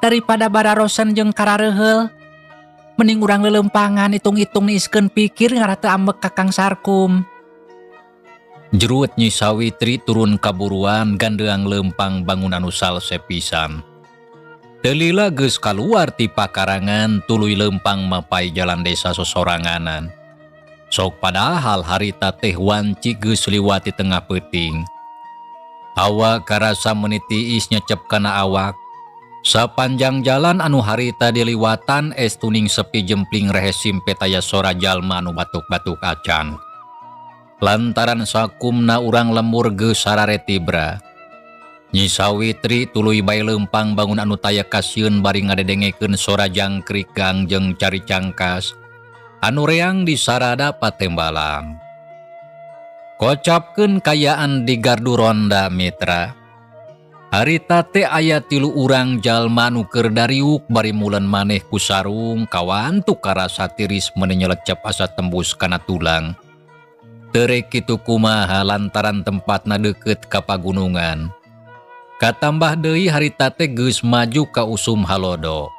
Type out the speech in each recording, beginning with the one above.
Daripada bararosen jeung karareuheul, mending urang leuleumpangan itung-itung niiskeun pikir ngarah teu ambek ka Kang Sarkum. Jerut Nyi Sawitri turun kaburuan gandeang leumpang bangunan anu salse pisan. Teu lila geus kaluar ti pakarangan tuluy leumpang mapai jalan desa sosoranganan. Sok padahal harita teh wanci geus liwat di tengah peuting. Hawa karasa meuni tiis nyecep kana awak. Sapanjang jalan anu harita diliwatan es tuning sepi jempling rehe simpe taya sora jalma anu batuk-batuk acan. Lantaran sakumna urang lembur geus sarare tibra. Nyi Sawitri tuluy bae leumpang bangun anu taya kasieun bari ngadedengekeun sora jangkrik gang jeung cari cangkas anu reang di sarada patembalang. Kocapkeun kayaan di gardu ronda mitra. Harita teh aya 3 urang jalma nu keur dariuk bari mulen maneh ku sarung kawantu karasa tiris meuni nyelecep asa tembus kana tulang. Tere kitu kumaha lantaran tempatna deukeut ka pagunungan. Katambah deui harita teh geus maju ka usum halodo.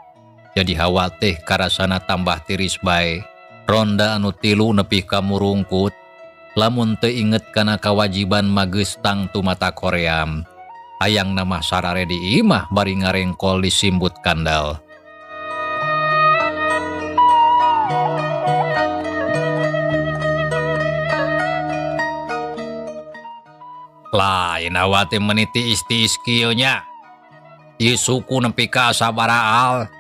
Jadi hawa teh karasana tambah tiris bae. Ronda anu 3 nepi ka murungkut. Lamun teu inget kana kawajiban mah geus tangtu mata koream. Hayang nama sarare di imah bari ngarengkol disimbut kandal. Lain awak teh meuni tiis-tiis kieu nya. Ieu suku nepi ka sabaraal.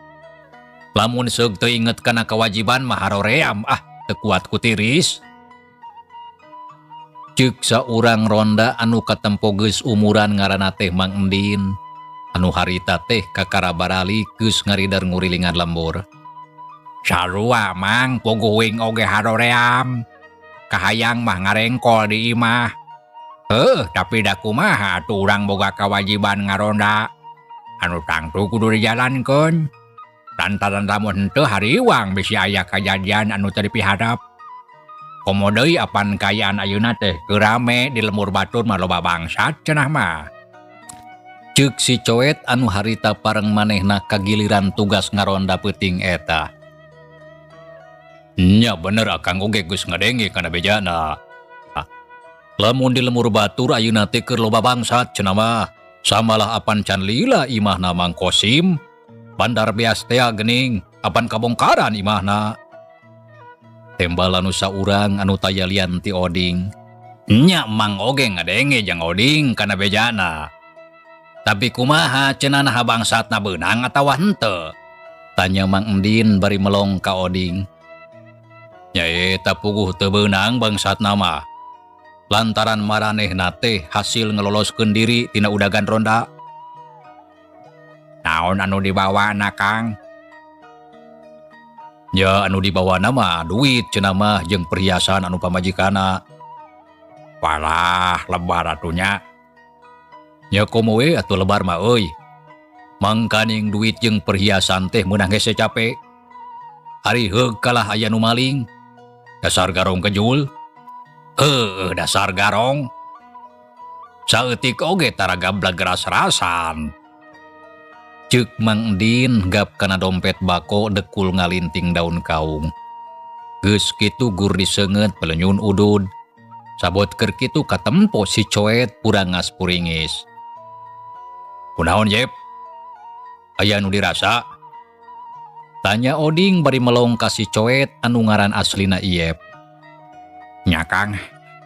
Lamun seug teu inget kana kewajiban mah haroream ah teu kuat ku tiris. Ceuk saurang ronda anu katempo geus umuran ngaranna teh Mang Endin. Anu harita teh kakara barali geus ngarider ngurilingan lembur. Sarua Mang, puguh oge haroream. Kahayang mah ngarengkol di imah. Heuh, tapi da kumaha atuh urang boga kewajiban ngaronda. Anu tangtu kudu dijalankeun. Lantaran lamun henteu hariwang bisi aya kajadian anu teu dipiharep. Komo deui apan kaayaan ayeuna teh keur rame di lembur batur mah loba bangsat cenah mah. Ceuk si coet anu harita pareng manehna kagiliran tugas ngaronda peuting eta. Nya bener akang oge geus ngadenge kana bejana. Lamun di lembur batur ayeuna teh keur loba bangsat cenah mah. Samalah apan can lila imahna Mang Kosim. Bandar beas tea geuning apan kabongkaran imahna. Tembal anu saurang anu taya lian ti Oding. Nya Mang oge ngadenge jang Oding kana bejana. Tapi kumaha cenah naha bangsatna beunang atawa henteu? Tanya Mang Endin bari melong ka Oding. Nya eta puguh teu beunang bangsatna mah. Lantaran maranehna teh hasil ngeloloskeun diri tina udagan ronda. Naon anu dibawana Kang? Ya anu dibawana mah duit cenah mah jeung perhiasan anu pamajikanna. Walah lebar atunya. Nya komo we atuh lebar mah euy. Mangkaning duit jeung perhiasan teh meunang hese cape. Ari heug kalah aya nu maling. Dasar garong kejul. Heuh, dasar garong. Saeutik oge tara gablag ras-rasan. Ceuk Mang Endin gap kana dompet bako dekul ngalinting daun kaung. Geus kitu gur diseungeut pelenyun udud. Sabot keur kitu katempo si coet purangas puringis. Kunaon Jep? Aya nu dirasa? Tanya Oding bari melong ka si coet anu ngaran aslina Iep. Nya Kang,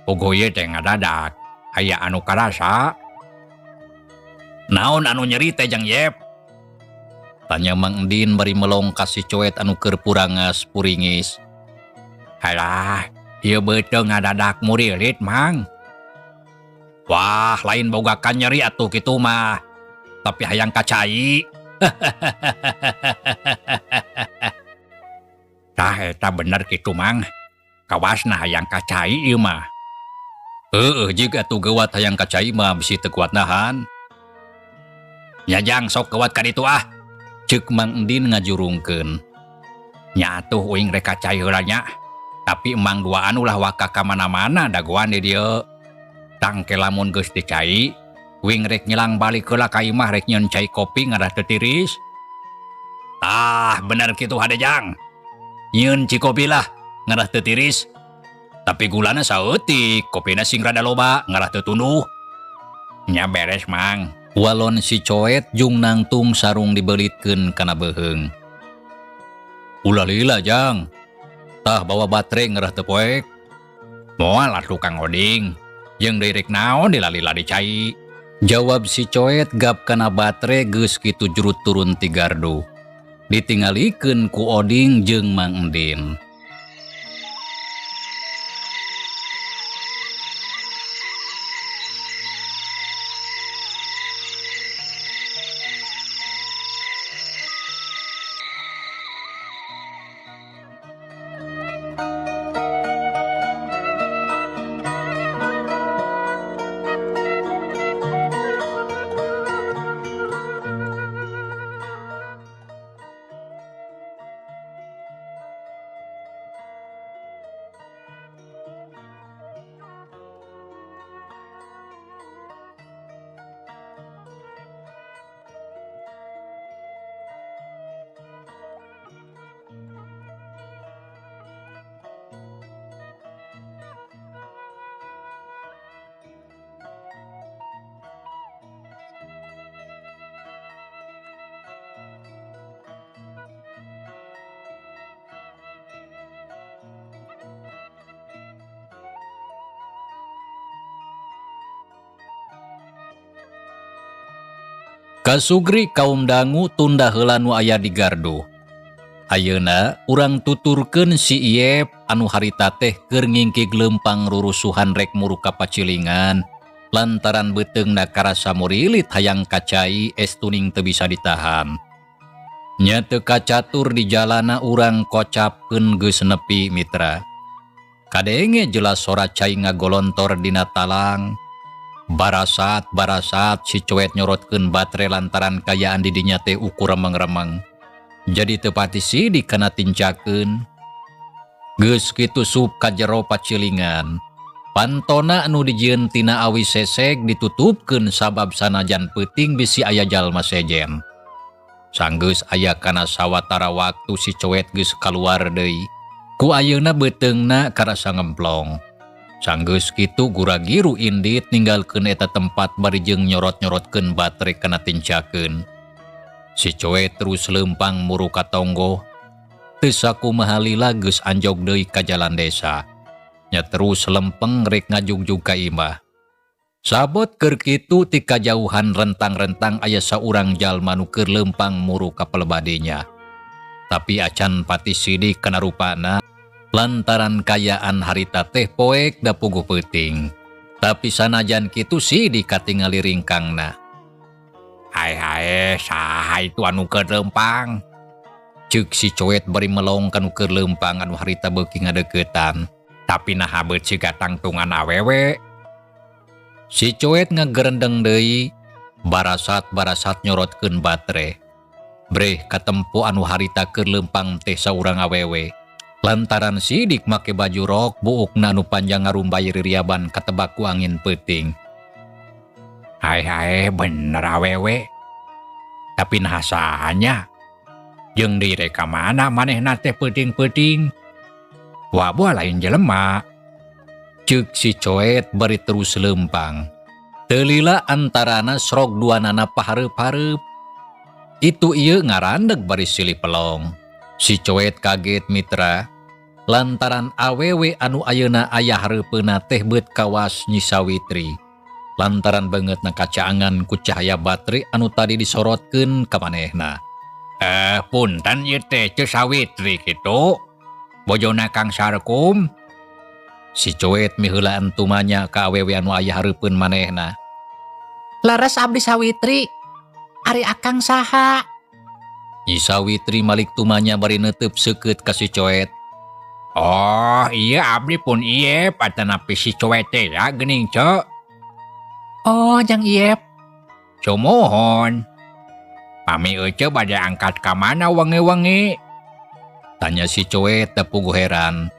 puguh ieu teh ngadadak. Aya anu karasa. Naon anu nyeri teh jang Yep? Tanya Mang Endin bari melong ka si coet anu keur purangas puringis. Halah, ieu beuteung ngadadak murilit Mang. Wah, lain boga ka nyeri atuh kitu mah. Tapi hayang kacai. Tah eta bener kitu Mang. Kawasna hayang kacai ieu mah. Heueuh jeung atuh geuwat hayang kacai mah bisi teu kuat nahan. Nya jang sok geuwat ka ditu ah. Ceuk Mang Endin ngajurungkeun. Nya atuh uing rek kacai heula nya. Tapi emang duaan ulah waka ka mana-mana dagoan di dieu. Tangke lamun geus dicai, uing rek nyelang balik heula ka imah rek nyeun cai kopi ngarah teu tiris. Tah, bener kitu hade Jang. Nyieun cikopi lah, ngarah teu tiris. Tapi gulana saeutik, kopina sing rada loba, ngarah teu tunduh. Nya beres, Mang. Walon si Coet jung nangtung sarung dibelitkeun kana beuheung. Ulah lila, Jang. Tah bawa batre ngarah teu poek. Moal atuh Kang Oding. Jeung deui rek naon dilalila di cai. Jawab si Coet gap kana batre geus kitu jurut turun ti gardu. Ditingalikeun ku Oding jeung Mang Endin. Kasugri kaum dangu tunda heula nu aya di gardu. Ayeuna urang tuturkeun si Iep anu harita teh keur ngingkig leumpang rurusuhan rek muruk ka pacilingan lantaran beuteungna karasa murilit hayang ka cai estuning teu bisa ditahan. Nya teu kacatur di jalana urang kocapkeun geus nepi mitra. Kadenge jelas sora cai ngagolontor dina talang. Barasat-barasat si Coet nyorotkeun batre lantaran kayaan di dinya teh ukur remeng-remeng. Jadi teu pati sidik kana tincakeun. Geus kitu sup ka jero pacilingan. Pantona anu dijieun tina awi seseg ditutupkeun sabab sanajan peuting bisi aya jalma sejen. Sanggeus aya kana sawatara waktu si Coet geus kaluar deui. Ku ayeuna beuteungna karasa ngemplong. Sanggeus kitu gura-giru indit ninggalkeun eta tempat bari jeung nyorot-nyorotkeun batre kana tincakeun. Si Coet terus leumpang muru ka tonggoh. Teu sakumaha lila geus anjog deui ka jalan desa. Nya terus lempeng rek ngajugjug ka imah. Sabot keur kitu ti kajauhan rentang-rentang aya saurang jalma nu keur leumpang muru ka pelebadinya. Tapi acan pati sidik kana rupana lantaran kayaan harita teh poek da puguh peuting. Tapi sanajan kitu sidik katingali ringkangna. Hae-hae saha itu anu keur leumpang? Ceuk si Coet bari melong ka nu keur leumpang anu harita beuki ngadeuketan. Tapi naha beut siga tangtungan awewe? Si Coet ngagerendeng deui, barasat-barasat nyorotkeun batre. Breh katempo anu harita keur leumpang teh saurang awewe. Lantaran sidik make baju rok buukna anu panjang ngarumbay ririaban katebak ku angin peuting. Hae-hae bener awewe. Tapi naha sahanya? Jeung deui rek ka mana manehna teh peuting-peuting? Wabuah lain jelema. Ceuk si Coet bari terus leumpang. Teu lila antarana srog duanana pahareup-hareup. Itu ieu ngarandeg bari silih pelong. Si Coet kaget mitra lantaran awewe anu ayeuna aya hareupeuna teh beut kawas Nyi Sawitri. Lantaran beungeutna kacaangan ku cahaya baterai anu tadi disorotkeun ka manehna. Punten ieu teh Ceu Sawitri kitu. Bojona Kang Sarkum. Si Coet miheulaan tumanya ka awewe anu aya hareupeun manehna. Leres abdi Sawitri. Ari akang saha? Nyi Sawitri malik tumanya bari neuteub seukeut ka si Coet. Oh iya abdi pun Iep atanapi si Coet teh ya geuning Ceu. Oh jang Iep. Sumuhun. Pami ece bade angkat ka mana wengi-wengi? Tanya si Coet teu puguh heran.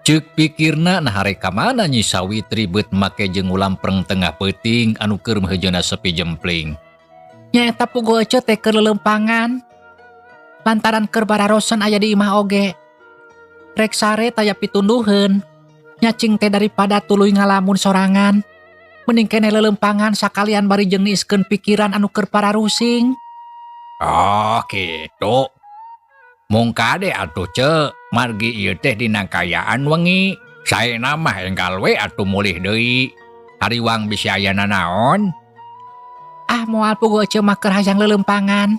Ceuk pikirna nah rek ka mana Nyi Sawitri beut make jeung ulampreng tengah peuting anu keur meuheujeuna sepi jempling. Nyaeta puguh ece teh keur leuleumpangan. Lantaran keur bararosen aya di imah oge. Rek sare taya pitunduheun. Nyacing teh daripada tuluy ngalamun sorangan. Mending keneh leuleumpangan sakalian bari jeung niiskeun pikiran anu keur pararusing. Oh, kitu. Mung kade atuh, Ce, margi ieu teh dina kaayaan wengi. Saena mah enggal we atuh mulih deui. Hariwang bisi aya nanaon? Ah, moal, puguh eceu mah keur hayang leuleumpangan.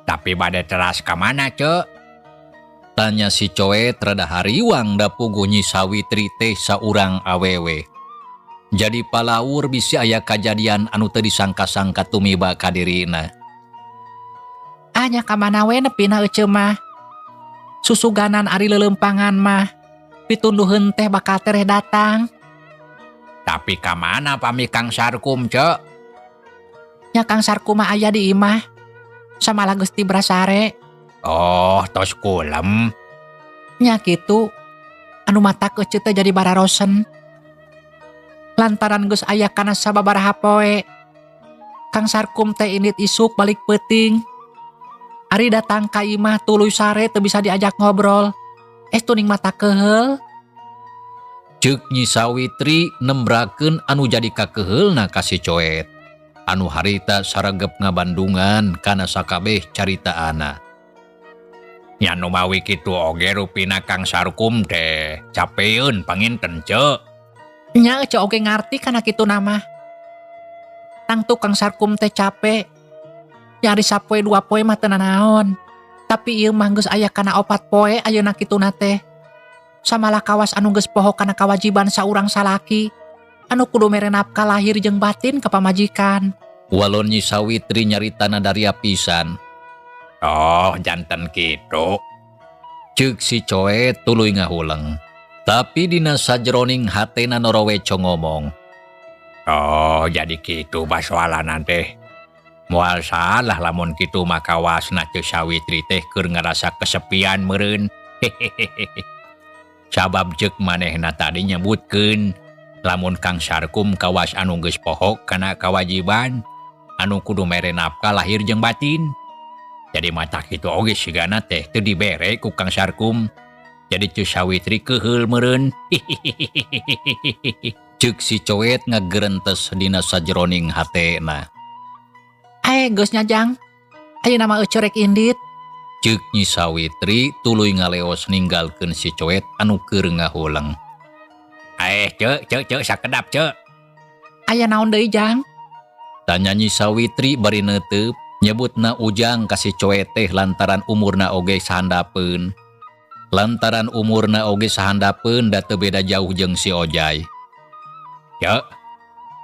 Tapi bade teras ka mana, Ce? Tanya si Coet rada hariwang da puguh Nyi Sawitri teh saurang awewe. Jadi palaur bisi aya kajadian anu teu disangka-sangka tumiba ka dirina. Ah, nya ka mana we nepina eceu mah. Susuganan ari leuleumpangan mah. Pitunduheun teh bakal tereh datang. Tapi ka mana pami Kang Sarkum, Ce? Nya Kang Sarkum mah aya di imah. Samalah geus tibra sare. Oh, tos kulem. Nya kitu. Anu matak eceu teh jadi bararosen. Lantaran geus aya kana sababaraha poe. Kang Sarkum teh indit isuk balik peuting. Ari datang ka imah tuluy sare, teu bisa diajak ngobrol. Estu ning mata keheul. Ceuk Nyi Sawitri nembrakeun anu jadi kakeheulna ka si Coet. Anu harita saregep ngabandungan kana sakabeh caritaana. Nya nu mawi kitu oge rupina Kang Sarkum teh capeun panginten, Ce. Nya eceu oge ngarti kana kituna mah. Tangtu Kang Sarkum teh capek. Nyari sapoe dua poe mah teu nanaon. Tapi ieu mah geus aya kana 4 poe ayeuna kituna teh. Samalah kawas anu geus poho kana kawajiban saurang salaki. Anu kudu mere nafkah lahir jeung batin ka pamajikan. Walon Nyi Sawitri nyaritana daria pisan. Oh, janten kitu. Ceuk si Coet tuluy ngahuleng. Tapi dina sajeroning hatena noroweco ngomong. Oh, jadi kitu basoalanan teh. Moal salah lamun kitu mah kawasna Ceu Sawitri teh keur ngarasa kesepian meureun. Hehehe. Sabab ceuk manehna tadi nyebutkeun lamun Kang Sarkum kawas anu geus poho kana kawajiban anu kudu mere nafkah lahir jeung batin. Jadi matak kitu oge sigana teh teu dibere ku Kang Sarkum. Jadi Ceu Sawitri keheul meureun. Hehehe. Ceuk si Coet ngagerentes dina sajeroning hatena. Eh, geus nya, Jang. Ayeuna mah eceu rek indit. Ceuk Nyi Sawitri tuluy ngaleos ninggalkeun si Coet anu keur ngahuleng. Eh, Ceu, Ceu, Ceu, sakedap, Ceu. Aya naon deui, Jang? Tanya Nyi Sawitri bari neuteup. Nyebutna Ujang ka si Coet teh lantaran umurna oge sahandapeun. Lantaran umurna oge sahandapeun da teu beda jauh jeung si Ojai. Ceu,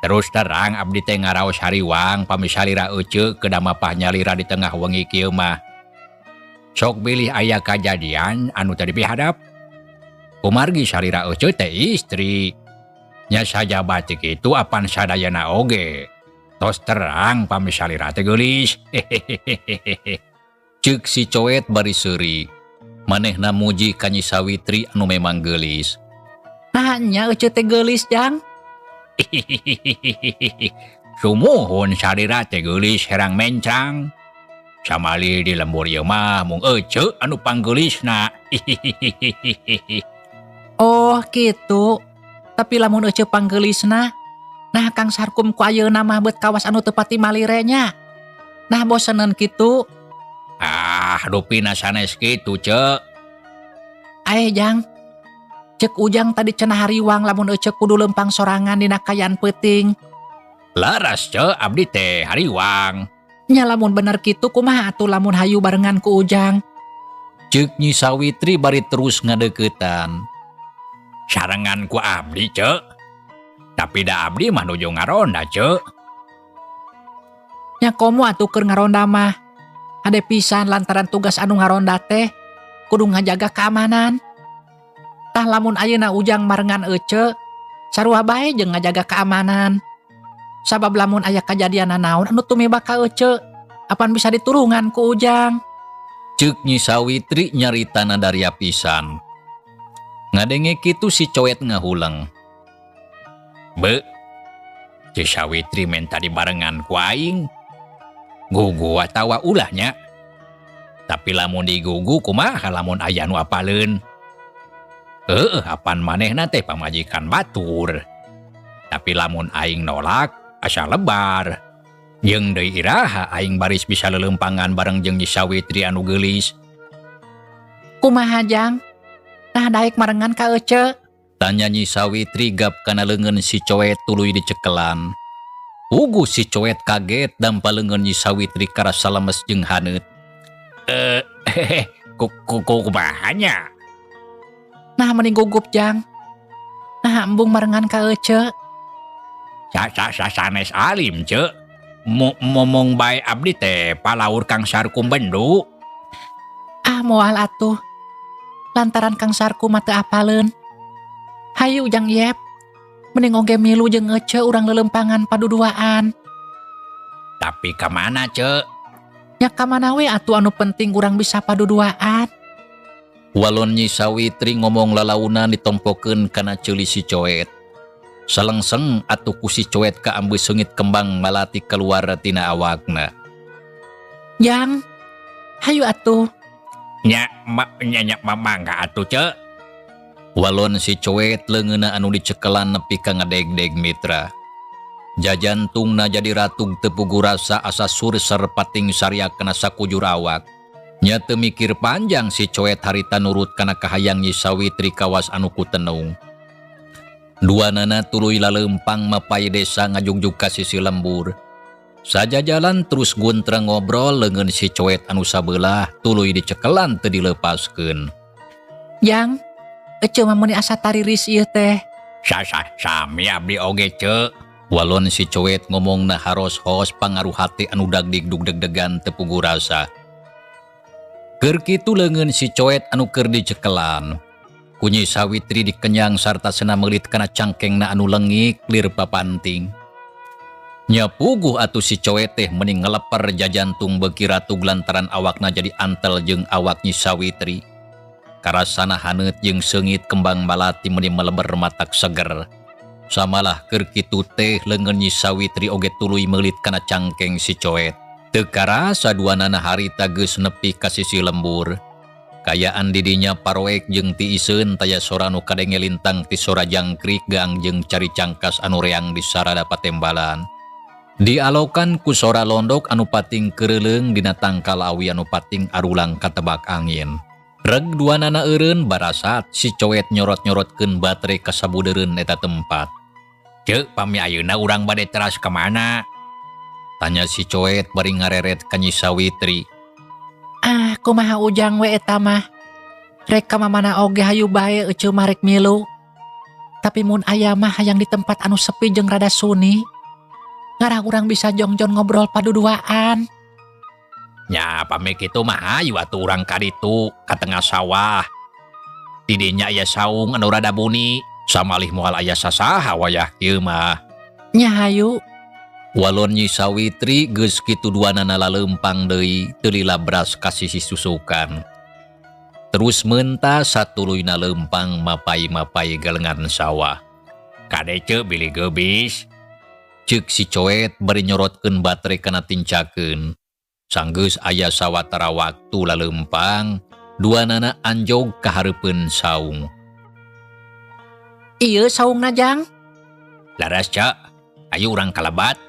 terus terang abdi teh ngaraos hariwang pami salira eceu kedah mapah nyalira di tengah wengi kieu mah. Sok bilih aya kajadian anu teu dipihadap. Kumargi salira eceu teh istri. Nya sajaba teh kitu apan sadayana oge. Tos terang pami salira teh geulis. Hehehehehe. Ceuk si Coet bari seuri. Manehna muji ka Nyi Sawitri anu memang geulis. Nah, nya eceu teh geulis, Jang. Hehehehehe. Sumuhun salira teh geulis herang mencang. Samali di lembur ieu mah mung eceu anu panggeulisna. Hehehehehe. Oh, kitu. Tapi lamun eceu panggeulisna, nah Kang Sarkum ku ayeuna mah beut kawas anu teu pati malire nya. Nah boseneun kitu. Ah, rupina sanes kitu, Ceu. Ae, Jang. Ceuk Ujang tadi cenah hariwang lamun eceu kudu lempang sorangan dina kaayaan peuting. Laras, Ceu, abdi teh hariwang. Nya lamun bener kitu kumaha atuh lamun hayu barengan ku Ujang? Ceuk Nyi Sawitri bari terus ngadeuketan. Sarengan ku abdi, Ceu. Tapi da abdi mah nuju ngaronda, Ceu. Nya komo atuh keur ngaronda mah. Hade pisan lantaran tugas anu ngaronda teh kudu ngajaga keamanan. Tah lamun ayeuna Ujang marengan eceu, sarua bae jeung ngajaga keamanan. Sabab lamun aya kajadian nanaon anu tumiba ka eceu, apan bisa ditulungan ku Ujang. Ceuk Nyi Sawitri nyaritana daria pisan. Ngadenge kitu si Coet ngahuleng. Be, Ceu Sawitri menta dibarengan ku aing. Gugu atawa ulahnya. Tapi lamun digugu kumaha lamun aya nu apaleun? Heueuh, apan manehna teh pamajikan batur. Tapi lamun aing nolak asa lebar. Jeung deui iraha aing baris bisa leuleumpangan bareng jeung Nyi Sawitri anu geulis. Kumaha, Jang? Nah, daek marengan ka ece? Tanya Nyi Sawitri gap kana leungeun si Coet tuluy dicekelan. Puguh si Coet kaget dampa leungeun Nyi Sawitri karasa lemes jeung haneut. Eh, hehe, kumaha nya? Nah, mending gugup, Jang. Nah, embung marengan ka ece. Sa sa sa sanes alim, Ceu. Momong bae abdi teh palaur Kang Sarkum bendu. Ah, moal atuh. Lantaran Kang Sarkum mah teu apaleun. Hayu, Jang Yep. Mending oge milu jeung ece urang leuleumpangan paduduaan. Tapi ka mana, Ceu? Nya ka mana we atuh, anu penting urang bisa paduduaan. Walon Nyi Sawitri ngomong lalaunan ditompokeun kana ceuli si Coet. Salengseng atuh ku si Coet kaambeus seungit kembang malati keluar tina awakna. Jang, hayu atuh. Nya ma nya nya mangga atuh, Ceu. Walon si Coet leungeunna anu dicekelan nepi ka ngadegdeg, mitra. Jajantungna jadi ratug teu puguh rasa asa surser pating sariak kana sakujur awak. Nya teu mikir panjang si Coet harita nurut kana kahayang Nyi Sawitri kawas anu kutenung. Duanana tuluy laleumpang mapay desa ngajugjug ka sisi lembur. Sajajalan terus guntreng ngobrol, leungeun si Coet anu sabelah tuluy dicekelan teu dilepaskeun. Jang, ece mah meuni asa tariris ieu teh. Sa sa sami abdi oge, Ceu. Walon si Coet ngomongna haros-hos pangaruh hati anu dagdigdug deg-degan teu puguh rasa. Keur kitu leungeun si Coet anu keur dicekelan ku Nyi Sawitri dikenyang sarta sena meulit kana cangkengna anu lengik lir papanting. Nya puguh atuh si Coet teh meni ngeleper jajantung beuki ratug lantaran awakna jadi antel jeung awak Nyi Sawitri. Karasana haneut jeung seungit kembang malati meni meleber matak seger. Samalah keur kitu teh leungeun Nyi Sawitri oge tuluy meulit kana cangkeng si Coet. Teu karasa duanana harita geus nepi ka sisi lembur. Kayaan didinya paroek jeung tiiseun taya sora nu kadenge lintang ti sora jangkrik gang jeung cari cangkas anu reang di sarada patembalan. Dialokan ku sora londok anu pating keureuleung dina tangkal awi anu pating arulang katebak angin. Reg duanana eureun barasat si Coet nyorot-nyorotkeun batre ka sabudeureun eta tempat. Ceu, pami ayeuna urang bade teras ka mana? Tanya si Coet bari ngareret ka Nyi Sawitri. Ah, kumaha Ujang we eta mah. Rek ka mamana oge hayu bae, ece mah rek milu. Tapi mun aya mah hayang di tempat anu sepi jeung rada sunyi. Ngarah urang bisa jongjon ngobrol paduduaan. Nya pami kitu mah hayu atuh urang ka ditu ka tengah sawah. Di dinya aya saung anu rada buni, samalih moal aya sasaha wayah kieu mah. Nya hayu. Walon Nyi Sawitri geus kitu duanana laleumpang deui teu lila bras ka sisi susukan. Terus mentas satuluyna leumpang mapai-mapai galengan sawah. Kade, Ceu, bilih geubis. Ceuk si Coet bari nyorotkeun batre kana tincakeun. Sanggeus aya sawatara waktu laleumpang, duanana anjog ka hareupeun saung. Ieu saungna, Jang. Laras, Ceu. Ayo urang kalebat.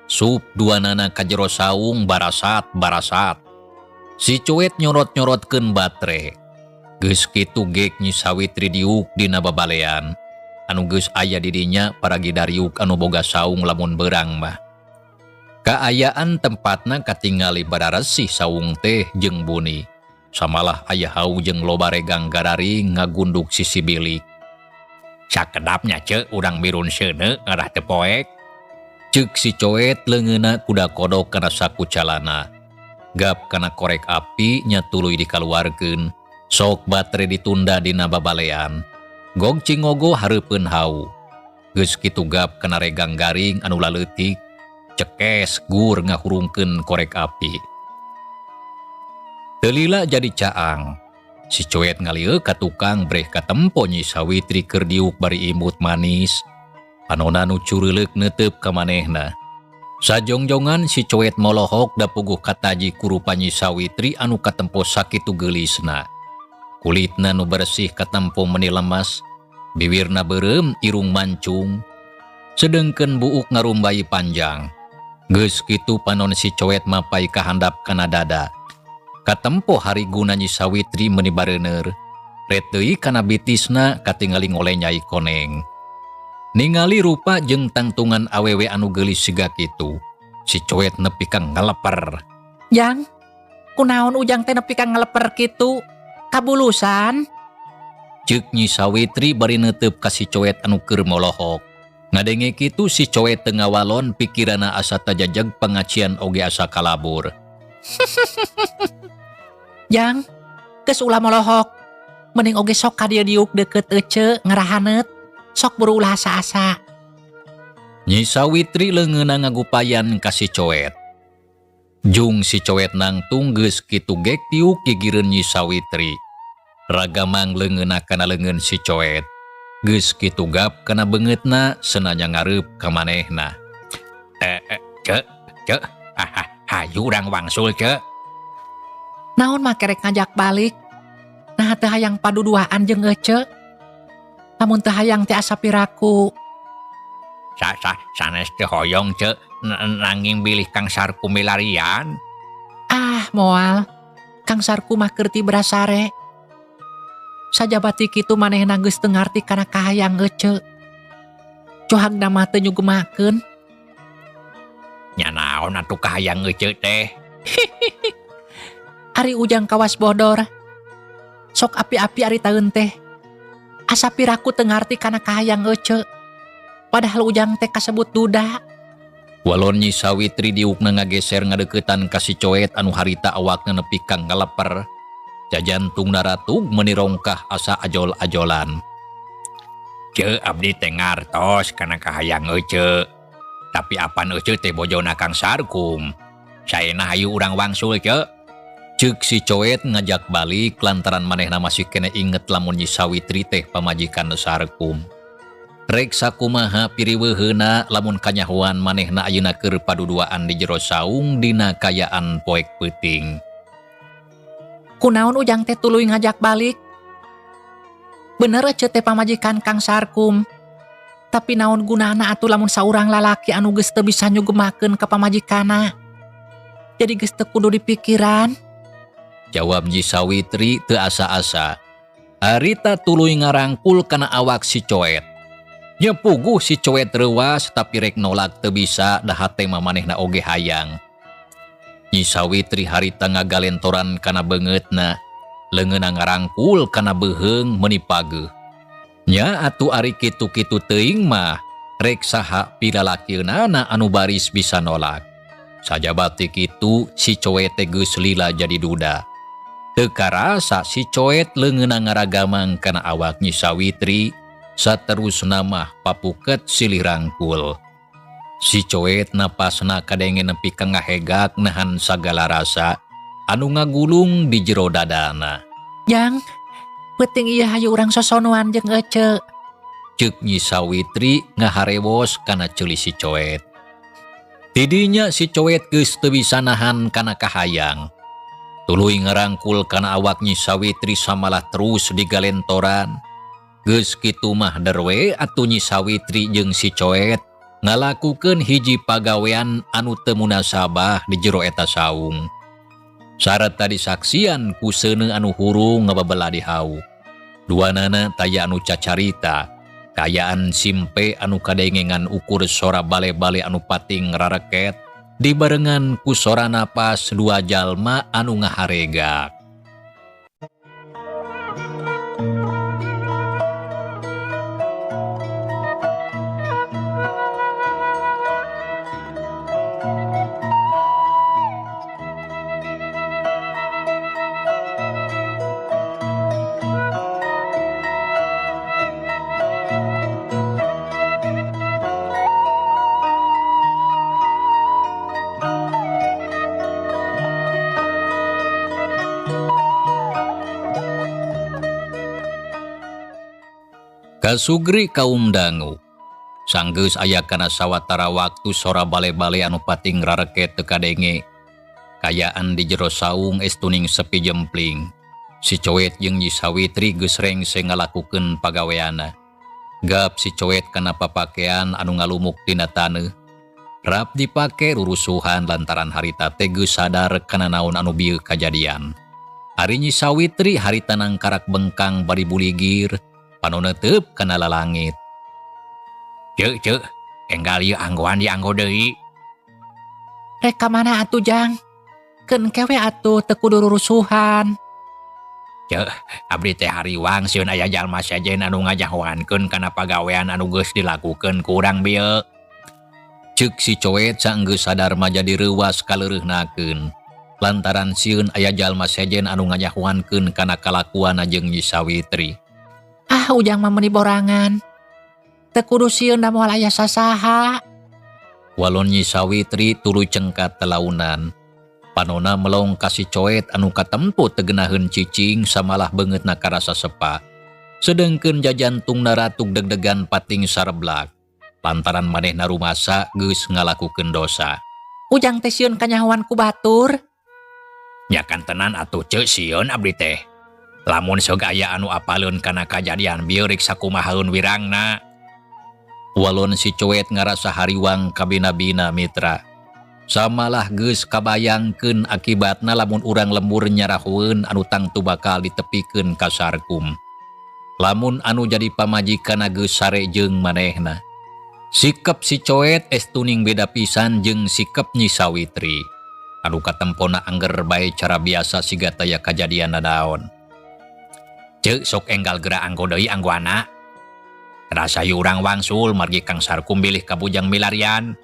Sup duanana ka jero saung barasat barasat. Si Coet nyorot-nyorotkeun batre. Geus kitu gek Nyi Sawitri diuk dina babalean. Anu geus aya di dinya paragi dariuk anu boga saung lamun beurang mah. Kaayaan tempatna katingali bararesih saung teh jeung buni. Samalah aya hau jeung loba regang gararing ngagunduk sisi bilik. Sakedapnya, Ceu, urang mirun seuneu ngarah teu poek. Ceuk si Coet leungeunna kuda kodok kana saku calana. Gap kana korek api nya tuluy dikaluarkeun. Sok batre ditunda dina babalean. Gog cingogo hareupeun hau. Geus kitu gap kana regang garing anu laleutik. Cekes gur ngahurungkeun korek api. Teu lila jadi caang. Si Coet ngalieu ka tukang breh katempo Nyi Sawitri keur diuk bari imut manis. Panona nu cureuleuk neuteub ka manehna. Sajongjongan si Coet molohok da puguh kataji ku rupa Nyi Sawitri anu katempo sakitu geulisna. Kulitna nu bersih katempo meni lemes, biwirna beureum irung mancung, sedengkeun buuk ngarumbai panjang. Geus kitu panon si Coet mapay ka handap kana dada. Katempo hariguna Nyi Sawitri meni bareuner, ret deui kana bitisna katingali ngolenyai koneng. Ningali rupa jeung tangtungan awewe anu geulis siga kitu, si Coet nepi ka ngaleper. Jang, kunaon Ujang teh nepi ka ngaleper kitu? Kabulusan? Ceuk Nyi Sawitri bari neuteup ka si Coet anu keur molohok. Ngadenge kitu si Coet teu ngawalon pikiranna asa tajajeg pangacian oge asa kalabur. Jang, geus ulah molohok. Mending oge sok ka dieu diuk deukeut ece ngarahaneut. Sok buru ulah asa-asa. Nyi Sawitri leungeunna ngagupayan ka si Coet. Jung si Coet nangtung geus kitu gek tiuk gigireun Nyi Sawitri. Ragamang leungeunna kana leungeun si Coet. Geus kitu gap kana beungeutna senanya ngareup ka manehna. Cek, cek, hayu urang wangsul cek. Naon mah kerek ngajak balik? Nah teu hayang paduduaan jeung ece. Lamun teu hayang teh asa piraku. Sa, sa, sanes teu hoyong cek, nanging bilih Kang Sarku milarian. Ah, moal. Kang Sarku mah keur ti berasare. Sajabati kitu manehna geus teu ngarti kana kahayang ece. Cohagna mah teu nyugemakeun. Nya naon atuh kahayang ece teh? Ari Ujang kawas bodor. Sok api-api ari taeun teh. Asa piraku teu ngarti kana kahayang ece. Padahal Ujang teh kasebut duda. Walon Nyi Sawitri diukna ngageser ngadeuketan ka si Coet anu harita awakna nepi ka ngaleper. Jajantungna ratug meuni rongkah asa ajol-ajolan. Ceu abdi teh ngartos kana kahayang ece. Tapi apan ece teh bojona Kang Sarkum. Saena hayu urang wangsul ceu. Ceuk si Coet ngajak balik lantaran manehna masih kene inget lamun Nyi Sawitri teh pamajikan Sarkum. Rek sakumaha piriweuheuna lamun kanyahoan manehna ayeuna keur paduduaan di jero saung dina kayaan poek peuting. Kunaon Ujang teh tuluy ngajak balik? Bener ece teh pamajikan Kang Sarkum. Tapi naon gunana atuh lamun saurang lalaki anu geus teu bisa nyugemakeun ka pamajikana. Jadi geus teu kudu dipikiran. Jawab Nyi Sawitri teu asa-asa. Harita tuluy ngarangkul kana awak si Coet. Nyepuguh si Coet reuas tapi rek nolak teu bisa da hate mah manehna oge hayang. Nyi Sawitri harita ngagalentoran kana beungeutna, leungeunna ngarangkul kana beuheung meuni pageuh. Nya atuh ari kitu-kitu teuing mah rek saha pilalakieunana anu baris bisa nolak. Sajabati kitu si Coet teh geus lila jadi duda. Teu karasa si Coet leungeunna ngaragamang kana awak Nyi Sawitri, saterusna mah papuket silih rangkul. Si Coet napasna kadenge nepi ka ngahegak nahan sagala rasa anu ngagulung di jero dadana. Jang, peuting ieu hayu urang sosonoan jeung ece. Ceuk Nyi Sawitri ngaharewos kana ceuli si Coet. Tidinya si Coet geus teu bisa nahan kana kahayang. Tuluy ngarangkul kana awak Nyi Sawitri samalah terus digalentoran. Geus kitu mah derwe atuh Nyi Sawitri jeung si Coet ngalakukeun hiji pagawean anu teu munasabah di jero eta saung. Sarta disaksian ku seuneu anu hurung ngababela di hau. Duanana taya anu cacarita, kayaan simpe anu kadengengan ukur sora bale-bale anu pating rareket, dibarengan ku sora napas dua jalma anu ngaharegak. Kasugri kaum dangu. Sanggeus aya kana sawatara waktu sora bale-bale anu pating rareket teu kadenge. Kayaan di jero saung estuning sepi jempling. Si Coet jeung Nyi Sawitri geus rengse ngalakukeun pagaweanna. Gap si Coet kana papakean anu ngalumuk tina taneuh. Rap dipake rurusuhan lantaran harita teh geus sadar kana naon anu bieu kajadian. Ari Nyi Sawitri harita nangkarak bengkang bari buligir, panona teup kana lalangit. Ceu, ceu, enggal ieu anggoan dianggo deui. Rek ka mana atuh, Jang? Keun kewe atuh teu kudu rurusuhan. Ceu, abdi teh hariwang sieun aya jalma sejen anu ngajahoankeun kana pagawean anu geus dilakukeun ku urang bieu. Ceuk si Coet saenggeus sadar mah jadi reuwas kaleureihnakeun. Lantaran sieun aya jalma sejen anu ngajahoankeun kana kalakuanna jeung Nyi Sawitri. Ah, Ujang mah meuni borangan. Teu kudu sieun da moal aya sasaha. Walon Nyi Sawitri tuluy cengkat telaunan. Panona melong ka si Coet anu katempo teu geunaheun cicing samalah beungeutna karasa sepa. Sedengkeun jajantungna ratug deg-degan pating sareblak. Lantaran manehna rumasa geus ngalakukeun dosa. Ujang teh sieun kanyahoan ku batur. Nya kantenan atuh ceu sieun abdi teh. Lamun sok aya anu apaleun kana kajadian bieu rek sakumahaeun wirangna. Walon si Coet ngarasa hariwang kabina-bina mitra. Samalah geus kabayangkeun akibatna lamun urang lembur nyarahoeun anu tangtu bakal ditepikeun ka Sarkum. Lamun anu jadi pamajikanna geus sare jeung manehna. Sikep si Coet estuning beda pisan jeung sikep Nyi Sawitri. Anu katempona angger bae cara biasa siga taya kajadian nanaon. Ceuk sok enggal geura anggo deui anggoana. Rasa urang wangsul margi Kang Sarkum bilih kabujang milarian.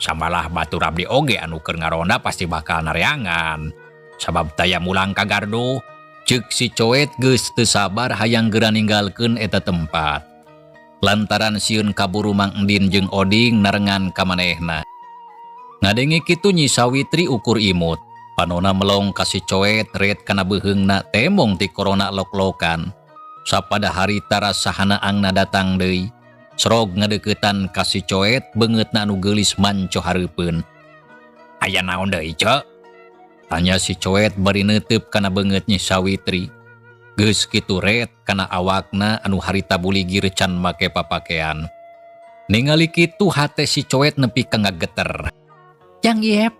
Samalah batur abdi oge anu keur ngaronda pasti bakal nareangan. Sabab taya mulang ka gardu. Ceuk si Coet geus teu sabar hayang geura ninggalkeun eta tempat. Lantaran sieun kaburu Mang Endin jeung Oding narengan ka manehna. Ngadenge kitu Nyi Sawitri ukur imut. Panona melong ka si Coet ret kana beuheungna temong ti korona lok-lokan. Sapada harita rasa hanaangna datang deui. Serog ngadeuketan ka si Coet beungeutna anu geulis manco hareupeun. Aya naon deui, Ceu? Tanya si Coet bari neuteub kana beungeut Nyi Sawitri. Geus kitu ret kana awakna anu harita buligir can make papakean. Ningali kitu hate si Coet nepi ka ngageter. Jang Iep,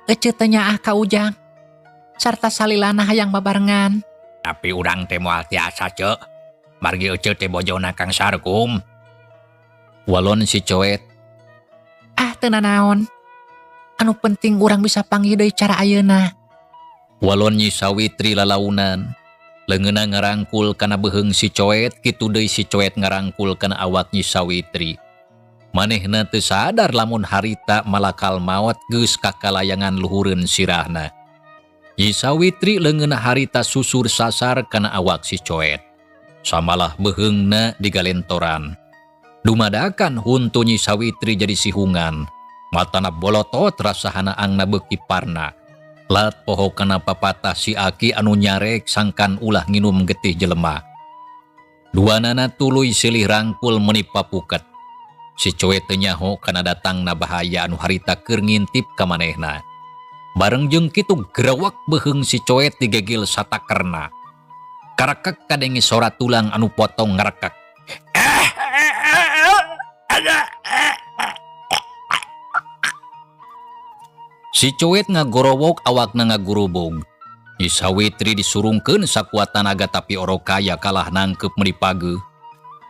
ece teh nyaah ka Ujang. Sarta salilana hayang babarengan. Tapi urang teh moal tiasa, Ceu. Margi ece teh bojona Kang Sarkum. Walon si Coet. Ah, teu nanaon. Anu penting urang bisa panggih deui cara ayeuna. Walon Nyi Sawitri lalaunan. Leungeunna ngarangkul kana beuheung si Coet, kitu deui si Coet ngarangkul kana awak Nyi Sawitri. Manehna teu sadar lamun harita malakal maot geus kakalayangan luhureun sirahna. Nyi Sawitri leungeunna harita susur sasar kana awak si Coet. Samalah beuheungna digalentoran. Dumadakan huntu Nyi Sawitri jadi sihungan. Matana bolotot rasa hanaangna beuki parna. Lat poho kana papatah si aki anu nyarek sangkan ulah nginum getih jelema. Duanana tuluy silih rangkul meuni papuket. Si Coet teu nyaho kana datangna bahaya anu harita keur ngintip ka manehna. Bareng jeung kitu gerawak beuheung si Coet digegil satakerna. Karekek kadenge sora tulang anu potong ngarekek. Si Coet ngagorowok awakna ngagurubug. Nyi Sawitri disurungkeun sakuat tanaga tapi orokaya kalah nangkep meuni pageuh.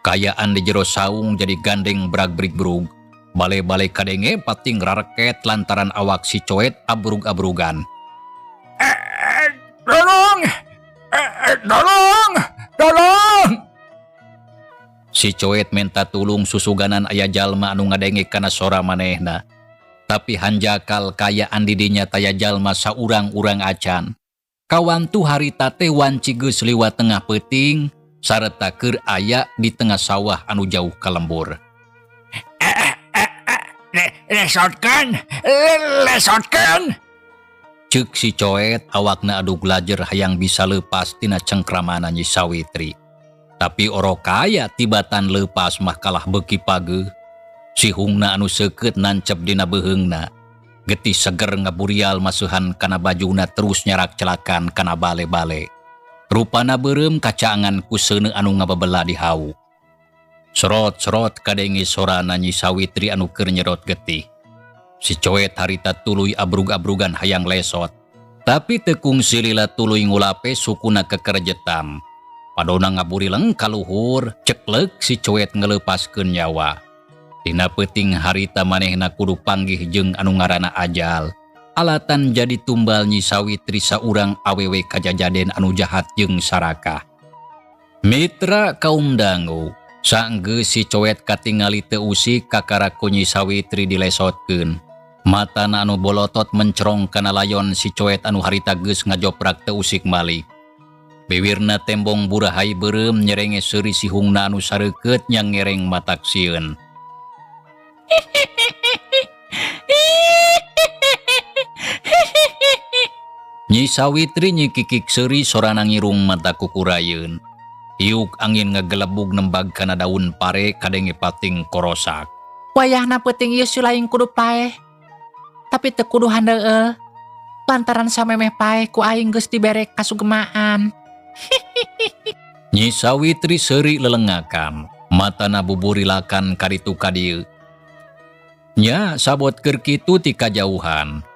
Kayaan di jero saung jadi gandeng brag-brig-brug. Bale-bale kadenge pating rareket lantaran awak si Coet abrug-abrugan. Tolong! Tolong! Tolong! Si Coet menta tulung susuganan aya jalma anu ngadenge kana sora manehna. Tapi hanjakal kayaan didinya taya jalma saurang-urang acan. Kawantu harita teh wanci geus liwat tengah peuting sarta keur aya di tengah sawah anu jauh ka lembur. Lesotkeun, lesotkeun. Ceuk si Coet awakna adug lajer hayang bisa leupas tina cengkramana Nyi Sawitri. Tapi orokaya tibatan leupas mah kalah beuki pageuh. Sihungna anu seukeut nancep dina beuheungna. Getih seger ngaburial masuhan kana bajuna terus nyarak celakan kana bale-bale. Rupana beureum kacaangan ku seuneu anu ngababela di hawu. Sorot-sorot kadenge sorana Nyi Sawitri anu keur nyerot getih. Si Coet harita tuluy abrug-abrugan hayang lesot. Tapi teu kungsi lila tuluy ngulape sukuna kekerjetan. Padona ngaburileng kaluhur, ceklek si Coet ngeleupaskeun nyawa. Dina peuting harita manehna kudu panggih jeung anu ngaranna ajal. Alatan jadi tumbal Nyi Sawitri saurang awewe kajajaden anu jahat jeung sarakah. Mitra kaum dangu, sanggeus si Coet katingali teu usik kakara ku Nyi Sawitri dilesotkeun. Matana anu bolotot mencerong kana layon si Coet anu harita geus ngajoprak teu usik malik. Biwirna tembong burahay beureum nyerenge seuri sihungna anu sareukeut nyang ngereng matak sieun. Nyi Sawitri nyikikik seuri sorana ngirung mata kukurayeun. Iuk angin ngagelebug nembag kana daun pare kadenge pating korosak. Wayahna peuting ieu sulaing kudu paeh. Tapi teu kudu handeueul. Lantaran samemeh paeh ku aing geus dibere kasugemaan. Nyi Sawitri seuri lelengakan, matana buburilakan kaditu kadieu. Nya sabot keur kitu ti kajauhan.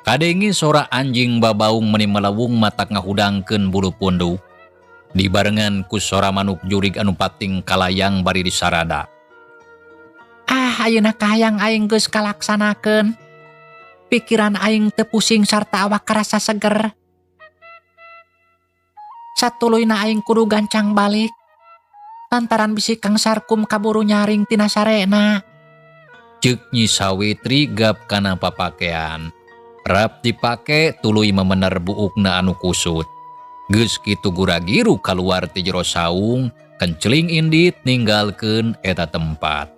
Kadenge sora anjing babaung meni melewung matak ngahudangkeun bulu punduk. Dibarengan ku sora manuk jurig anu pating kalayang bari disarada. Ah, ayeuna kahayang aing geus kalaksanakeun. Pikiran aing teu pusing sarta awak karasa seger. Satuluyna aing kudu gancang balik. Lantaran bisi Kang Sarkum kaburu nyaring tina sarena. Ceuk Nyi Sawitri gap kana papakean. Rap dipake tuluy memener buukna anu kusut. Geus kitu guragiru kaluar ti jero saung, kenceling indit ninggalkeun eta tempat.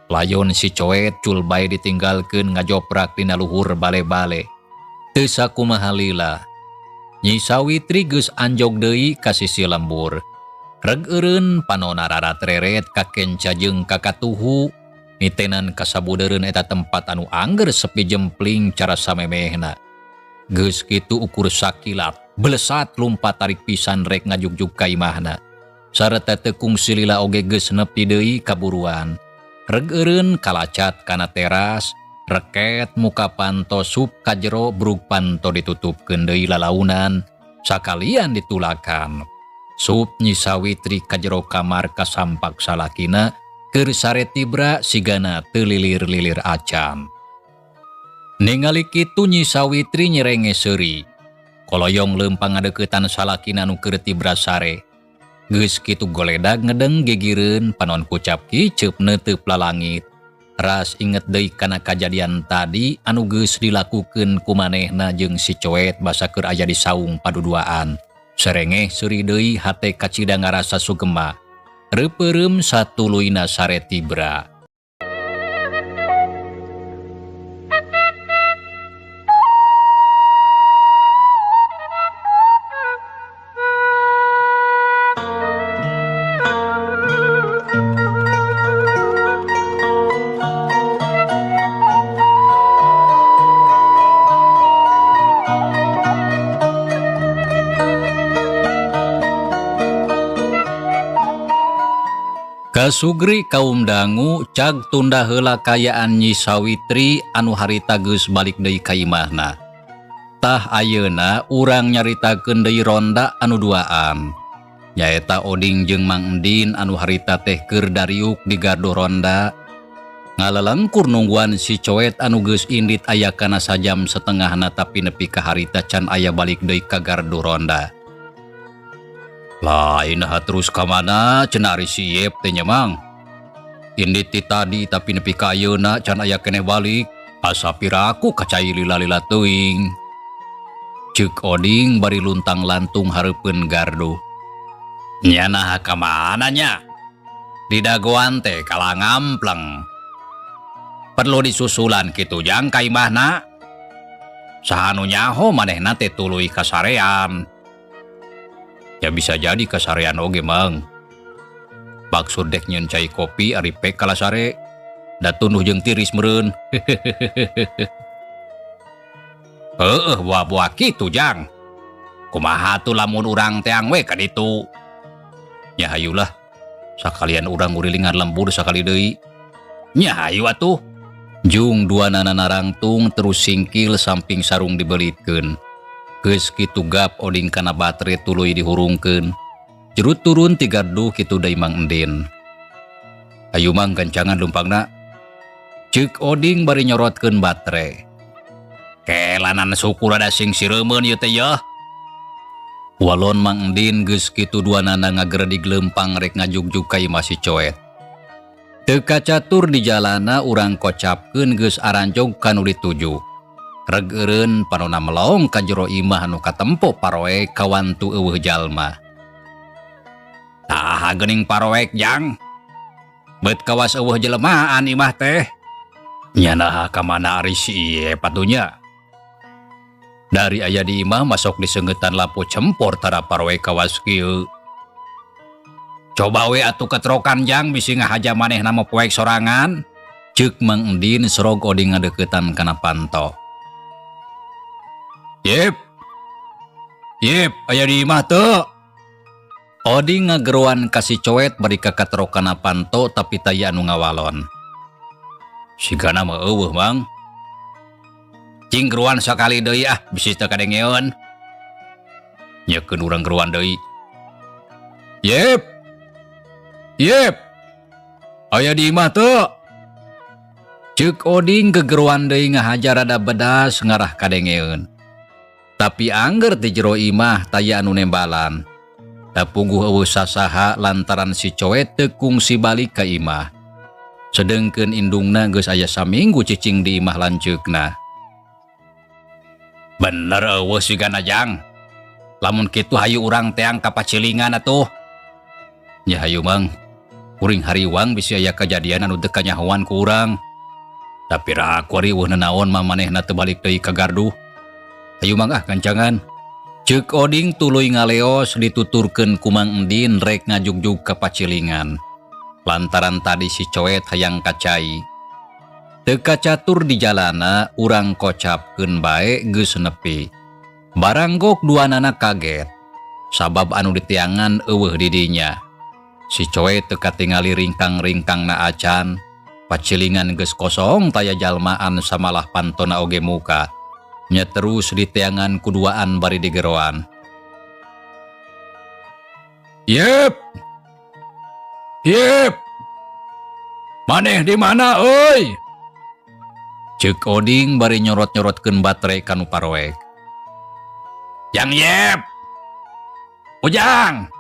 Layon si Coet cul bae ditinggalkeun ngajoprak dina luhur bale-bale. Teu sakumaha lila. Nyi Sawitri geus anjog deui ka sisi lembur. Reg eureun panona raratreret ka kenca jeung ka katuhu. Nitenan kasabudeureun eta tempat anu angger sepi jempling cara samemehna. Geus kitu ukur sakilat, belesat lumpat tarik pisan rek ngajugjug ka imahna. Sareta teu kungsi lila oge geus nepi deui kaburuan. Reg eureun kalacat kana teras, reket muka panto sup ka jero brug panto ditutupkeun deui lalaunan, sakalian ditulakan. Sup Nyi Sawitri ka jero kamar kasampak salakina, keur sare tibra sigana teu lilir-lilir acan. Ningali kitu Nyi Sawitri nyerenge seuri. Koloyong leumpang ngadeuketan salakina nu keur tibra sare. Geus kitu goledag ngedeng gigireun panon kucap kiceup neuteup lalangit. Ras inget deui kana kajadian tadi anu geus dilakukeun ku manehna jeung si Coet basa keur aya di saung paduduaan. Serengeh seuri deui hate kacida ngarasa sugema. Reupeureum satuluyna sare tibra. Kasugri kaum dangu cag tunda heula kayaan Nyi Sawitri anu harita geus balik deui ka imahna. Tah ayeuna urang nyaritakeun deui ronda anu duaan. Nyaeta Oding jeung Mang Endin anu harita teh keur dariuk di gardu ronda. Ngalelengkur nungguan si Coet anu geus indit aya kana sajam setengahna tapi nepi ka harita can aya balik deui ka gardu ronda. Lain ha terus ka mana cenah ari si Yep teh nya Mang. Indit ti tadi tapi nepi ka ayeuna can aya keneh balik. Asa piraku kacai lila-lila teuing. Ceuk Oding bari luntang-lantung hareupeun gardu. Nya naha ka mana nya? Di dagoan teh kalah ngampleng. Perlu disusulan kitu jang ka imahna. Saha nu nyaho manehna teh tuluy kasarean. Ya bisa jadi kasarean oge Mang. Maksud dek nyieun cai kopi ari pek kalah sare. Da tunduh jeung tiris meureun. Heueuh boa-boa kitu Jang. Kumaha atuh lamun urang teang we ka ditu. Nya hayulah. Sakalian urang ngurilingan lembur sakali deui. Nya hayu atuh. Jung duanana narangtung terus singkil samping sarung dibelitkeun. Geus kitu gap Oding kana batre tuluy dihurungkeun. Jerut turun ti gardu kitu deui Mang Endin. Hayu Mang gancangan leumpangna. Ceuk Oding bari nyorotkeun batre. Kelanan suku rada sing sireumeun ieu teh yeuh. Walon Mang Endin geus kitu duanana ngageredig leumpang rek ngajugjug ka imah si Coet. Teu kacatur di jalana urang kocapkeun geus aranjog ka nu dituju. Reg eureun panona melong ka jero imah anu katempo paroek kawantu eueuh jalma. Tah geuning paroek Jang. Beut kawas eueuh jelemaan imah teh. Nya naha ka mana ari si Iep atuh nya. Dari aya di imah masok diseungeutan lampu cempor tara paroek kawas kieu. Coba we atuh ketrokan Jang bisi ngahaja manehna mah poek sorangan. Ceuk Mang Endin serog Oding ngadeukeutan kana panto. Yep. Yep, aya di imah teu. Oding ngageroan ka si Coet bari kakatrok kana panto tapi taya anu ngawalon. Sigana mah eueuh Mang. Cing geruan sakali deui ah bisi teu kadengeun. Nyekeun urang geruan deui. Yep. Yep. Aya di imah teu. Ceuk Oding gegeruan deui ngahaja rada bedas ngarah kadengeun. Tapi angger di jero imah taya anu nembalan. Da puguh eueuh sasaha lantaran si Coet teu kungsi balik ka imah. Sedengkeun indungna geus aya saminggu cicing di imah lanceukna. Bener eueuh sigana Jang. Lamun kitu hayu urang teang ka pacilingan atuh. Nya hayu Mang. Kuring hariwang bisi aya kajadian anu teu kanyahoan ku urang. Tapi ra aku ari eueuh nanaon mah manehna teu balik deui ka gardu. Hayu Mang ah gancangan. Ceuk Oding tuluy ngaleos dituturkeun ku Mang Endin rek ngajugjug ka pacilingan. Lantaran tadi si Coet hayang ka cai. Teu kacatur di jalana urang kocapkeun bae geus nepi. Baranggok duanana kaget. Sabab anu ditiangan eueuh di dinya. Si Coet teu katingali ringkang-ringkangna acan. Pacilingan geus kosong taya jalmaan samalah pantona oge muka. Nya terus diteangan kuduaan bari digeroan. Yep. Yep. Maneh di mana euy? Ceuk Oding bari nyorot-nyorotkeun baterai kanu paroek. Jang Yep. Ujang.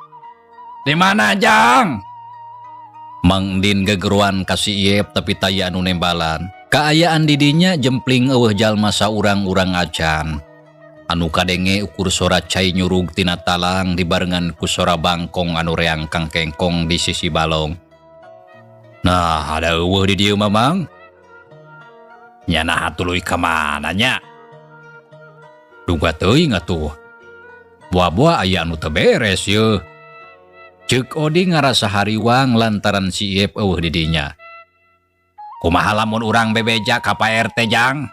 Di mana Jang? Mang Din gegeruan ka si Yep tapi taya anu nembalan. Kaayaan didinya jempling eueuh jalma saurang-urang acan. Anu kadenge ukur sora cai nyurug tina talang dibarengan ku sora bangkong anu reang kangkengkong di sisi balong. Nah, ada eueuh di dieu mah Mang. Nya naha tuluy ka mana nya? Duga teuing atuh. Boa-boa aya anu teu beres yeuh. Ceuk Oding ngarasa hariwang lantaran si Iep eueuh di dinya. Kumaha lamun urang bebeja ka Pak RT Jang?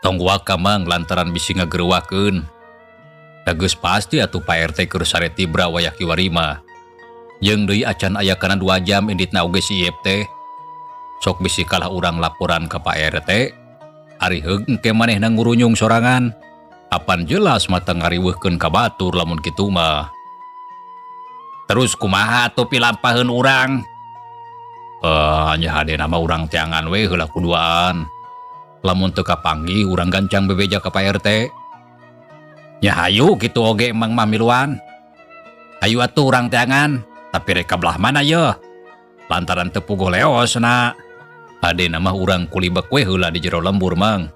Tong waka Mang lantaran bisi ngagerewakeun. Da geus pasti atuh Pak RT keur sare tibra wayah kiwari mah. Jeung deui acan aya kana 2 jam inditna oge si Iep teh. Sok bisi kalah urang laporan ka Pak RT. Ari heug engke manehna ngurunyung sorangan. Apan jelas mata ngariweuhkeun ka batur lamun kitu mah. Terus kumaha atuh pilampaheun urang? Nya hadena mah urang teangan we heula kuduaan. Lamun teu kapanggih urang gancang bebeja ka Pak RT. Nya hayu kitu oge Mang mah miluan. Hayu atuh urang teangan, tapi rek ka belah mana yeuh? Lantaran teu puguh leosna. Hadena mah urang kulibek we heula di jero lembur Mang.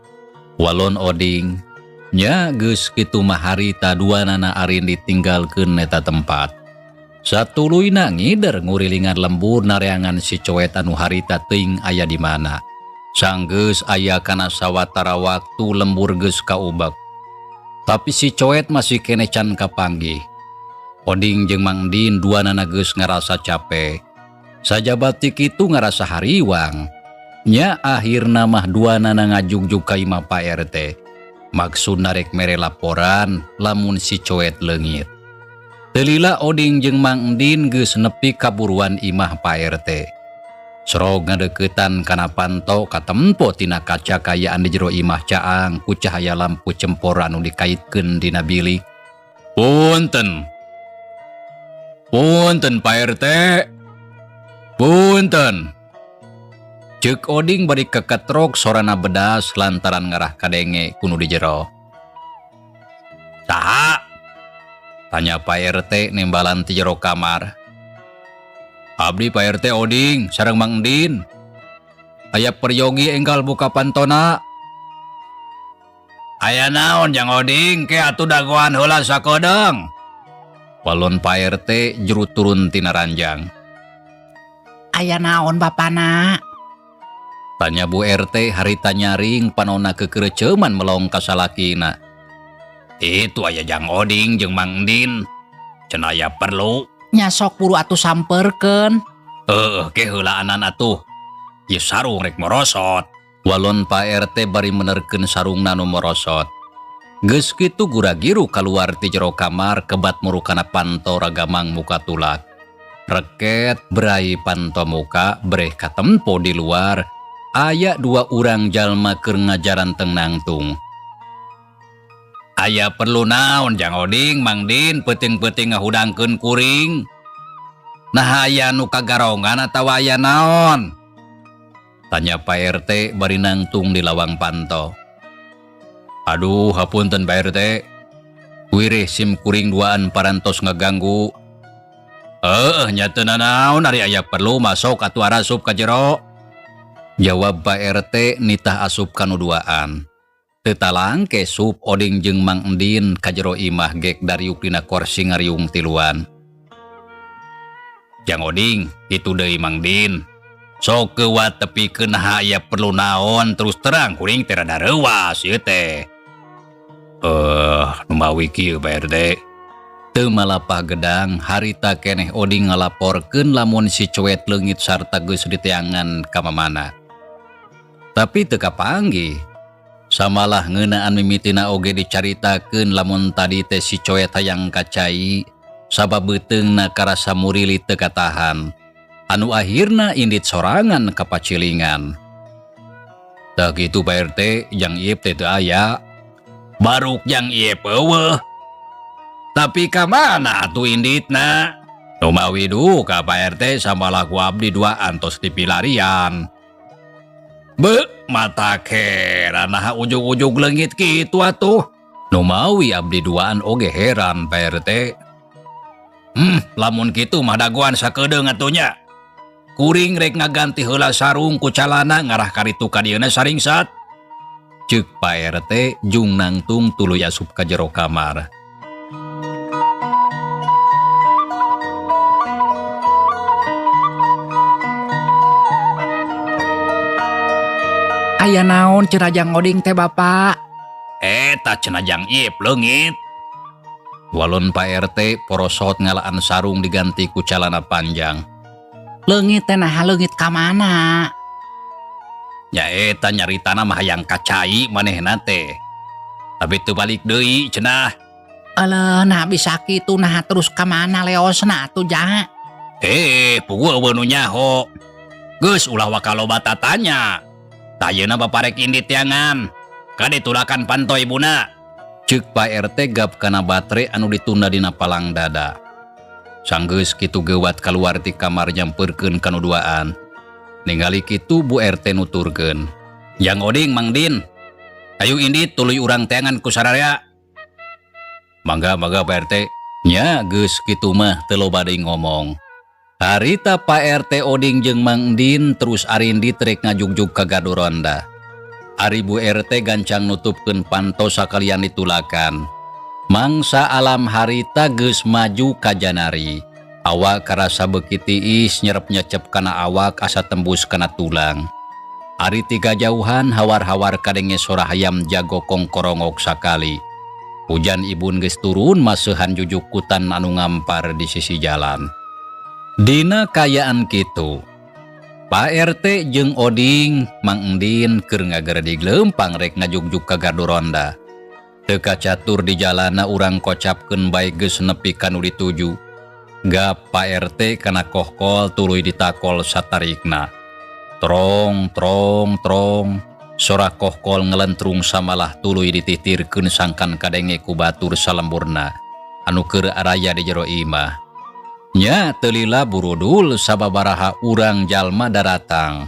Walon Oding nya geus kitu mah harita duanana arin ditinggalkeun eta tempat. Satuluyna ngider ngurilingan lembur nareangan si Coet anu harita teuing aya di mana. Sanggeus aya kana sawatara waktu lembur geus kaubek. Tapi si Coet masih keneh can kapanggih. Oding jeung Mang Din duanana geus ngarasa capek. Sajaba ti kitu ngarasa hariwang. Nya akhirna mah duanana ngajugjug ka imah Pak RT. Maksudna rek mere laporan lamun si Coet leungit. Teu lila Oding jeung Mang Endin geus nepi ka buruan imah Pak RT. Sorog ngadeuketan kana panto katempo tina kaca kaayaan di jero imah caang ku cahaya lampu cempor anu dikaitkeun dina bilik. Punten. Punten Pak RT. Punten. Ceuk Oding bari keketrok sorana bedas lantaran ngarah kadenge ku nu di jero. Saha? Tanya Pak RT nembalan ti jero kamar. Abdi Pak RT Oding sareng Mang Endin. Aya peryogi enggal buka pantona. Aya naon jang Oding ke atuh dagoan heula sakedeung. Walon Pak RT juru turun tina ranjang. Aya naon bapana? Tanya Bu RT harita nyaring panona kekereceman melong ka salakina. Itu aya jang Oding jeung Mang Endin. Cenah aya perlu. Nya sok buru atuh samperkeun. Heueuh ke heulaanan atuh. Ieu sarung rek morosot. Walon Pak RT bari menerkeun sarungna nu morosot. Geus kitu gura-giru kaluar ti jero kamar kebat murukana panto ragamang muka tulak. Reket berai panto muka breh katempo di luar. Aya dua urang jalma keur ngajaran teng nangtung. Aya perlu naon jang Oding Mang Din peuting-peuting ngahudangkeun kuring. Nah aya nu kagarongan atawa aya naon? Tanya Pak RT bari nangtung di lawang panto. Aduh, hapunten Pak RT. Wirih sim kuring duaan parantos ngaganggu. Heueuh nya teu nanaon ari aya perlu masuk atuh arasup ka jero. Jawab Pak RT nitah asup kanu duaan. Teu talangke sup Oding jeung Mang Endin ka jero imah gek dariuk dina korsi ngariung tiluan. Jang Oding, itu deui Mang Din. Sok keuwat tepikeun naha aya perlu naon terus terang kuring teh rada reuas ieu teh. Numawi kieu Pak RT. Teu malapah gedang harita keneh Oding ngalaporkeun lamun si Coet leungit sarta geus diteangan ka mamana. Tapi teu kapanggih. Samalah ngeunaan mimitina oge dicaritakeun lamun tadi teh si Coet hayang ka cai sabab beuteungna karasa murili teu katahan. Anu akhirna indit sorangan ka pacilingan. Tah kitu Pak RT, jang Iep teh teu aya. Baruk jang Iep eueuh. Tapi ka mana atuh inditna? Numawi duka Pak RT samalah ku abdi duaan tos dipilarian. Be, mata heran naha ujug-ujug leungit kitu atuh. Numawi abdi duaan oge heran Pak RT. Lamun kitu mah dagoan sakedeung atuh nya. Kuring rek ngaganti heula sarung ku calana ngarah karitu ka dieuna saringsat. Ceuk Pak RT jung nangtung tuluy asup ka jero kamar. Aya naon cenah jang Oding teh Bapak? Eta cenah jang Iep leungit. Walon Pak RT porosot ngalaan sarung diganti ku calana panjang. Leungit teh naha leungit ka mana? Nya eta nyaritana mah hayang ka cai manehna teh. Tapi teu balik deui cenah. Eleuh nah bisa kitu naha terus ka mana leosna atuh jang? Puguh eueuh nu nyaho. Geus ulah waka loba tatanya. Tah ayeuna bapa rek indit teangan. Kade tulakan panto ibuna. Ceuk Pak RT gap kana batre anu ditunda dina palang dada. Sanggeus kitu geuwat kaluar ti kamar nyampeurkeun ka nu duaan. Ningali kitu Bu RT nuturkeun. Jang Oding Mang Din. Ayo indit tuluy urang teangan ku sararea. Mangga mangga Pak RT. Nya geus kitu mah teu loba deui ngomong. Harita Pak RT Oding jeung Mang Din terus arindit rek ngajugjug ka gardu ronda. Ari Bu RT gancang nutupkeun panto sakalian ditulakan. Mangsa alam harita geus maju ka janari. Awak karasa beuki tiis nyerep nyecep kana awak asa tembus kana tulang. Ari tiga jauhan hawar-hawar kadenge sora hayam jago kongkorongok sakali. Hujan ibun geus turun maseuhan jujukutan anu ngampar di sisi jalan. Dina kaayaan kitu, Pak RT jeung Oding, Mang Endin keur ngageredig leumpang rek ngajugjug ka gardu ronda. Teu kacatur di jalana urang kocapkeun bae geus nepi ka nu dituju. Gap Pak RT kana kohkol tuluy ditakol satarikna. Trong trong trong, sora kohkol ngelentrung samalah tuluy dititirkeun sangkan kadenge ku batur salemburna anu keur araya di jero imah. Nya teu lila burudul sababaraha urang jalma daratang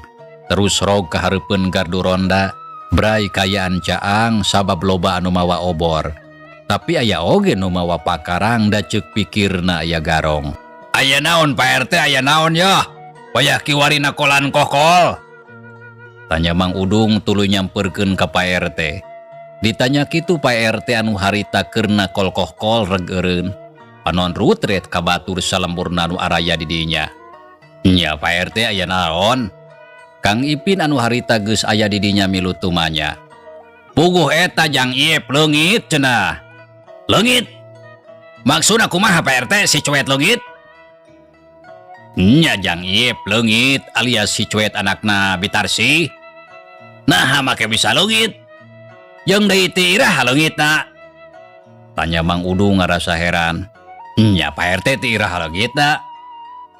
terus rog ka hareupeun gardu ronda. Bray kaayaan caang sabab loba anu mawa obor, tapi aya oge nu mawa pakarang da ceuk pikirna aya garong. "Aya naon, Pak RT? Aya naon yah wayah kiwari nakolan kohkol?" tanya Mang Udung tuluy nyamperkeun ka Pak RT. Ditanya kitu, Pak RT anu harita keur nakol kohkol reg eureun. Panon rutret ka batur salemburna nu araya di dinya. "Nya, Pak RT, aya naon?" Kang Ipin anu harita geus aya di dinya milu tumanya. "Puguh eta Jang Iep leungit cenah." "Leungit? Maksudna kumaha, Pak RT, si Cuet leungit?" "Nya, Jang Iep leungit alias si Cuet anakna Bitarsi." "Nah, make bisa leungit? Jeung deui ti iraha leungitna?" tanya Mang Udung ngarasa heran. "Nya, Pak RT, ti iraha leungitna?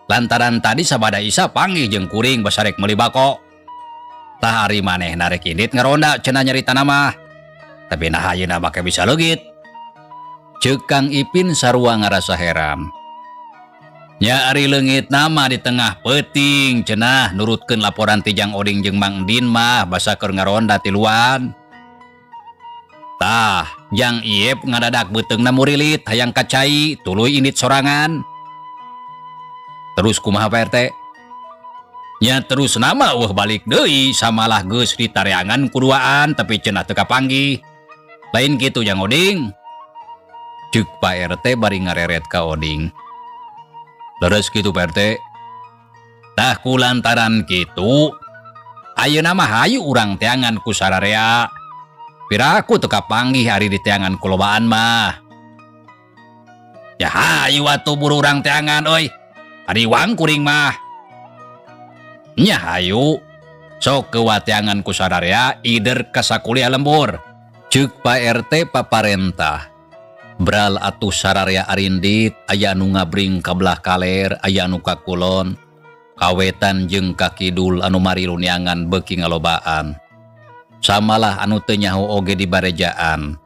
Lantaran tadi sabada Isa panggih jeung kuring basa rek meuli bako. Tah, ari manehna rek indit ngaronda cenah nyaritana mah. Tapi nah, ayeuna make bisa leungit?" Ceuk Kang Ipin sarua ngarasa heran. "Nya, ari leungitna mah di tengah peuting cenah, nurutkeun laporan ti Jang Oding jeung Mang Din mah basa keur ngaronda tiluan. Tah, Jang Iep ngadadak beuteungna murilit hayang ka cai, tuluy indit sorangan." "Terus kumaha, Pak RT?" "Nya, terusna mah euweuh balik deui, samalah geus ditareangan kuduaan tapi cenah teu kapanggih. Lain kitu, Jang Oding?" Ceuk Pak RT bari ngareret ka Oding. "Leres kitu, Pak RT." "Tah, kulantaran kitu ayeuna mah hayu urang teangan ku sararea. Piraku teu kapanggih ari diteangan ku lobaan mah." "Ya hayu atuh, buru urang teangan euy. Hariwang kuring mah." "Nya hayu. Sok kewa teangan ku sararea ider ka sakuliah lembur." Ceuk Pak RT paparentah. Bral atuh sararea arindit, aya anu ngabring ka belah kaler, aya anu ka kulon, ka wetan jeung ka kidul anu marilu neangan beuki ngalobaan. Samalah anu teu nyaho oge dibarejaan.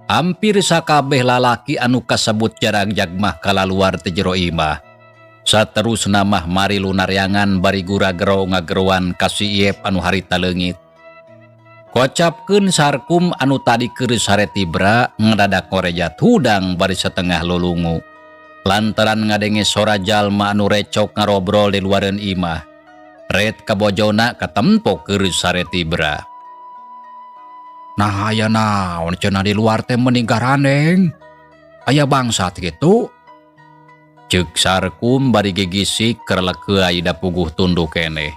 Hampir sakabeh lalaki anu kasebut jaragjag mah kalaluar ti jero imah. Saterusna mah marilu nareangan bari gura-gero ngageroan ka si Iep anu harita leungit. Kocapkeun Sarkum anu tadi keur sare tibra ngadadak ngorejat hudang bari setengah lulungu lantaran ngadenge sora jalma anu recok ngarobrol di luareun imah. Ret kabojona katempo keur sare tibra. "Nah, aya naon cenah di luar teh meni garandeng? Aya bangsat gitu?" Ceuk Sarkum bari gigisik kerlekeuai da puguh tunduh keneh.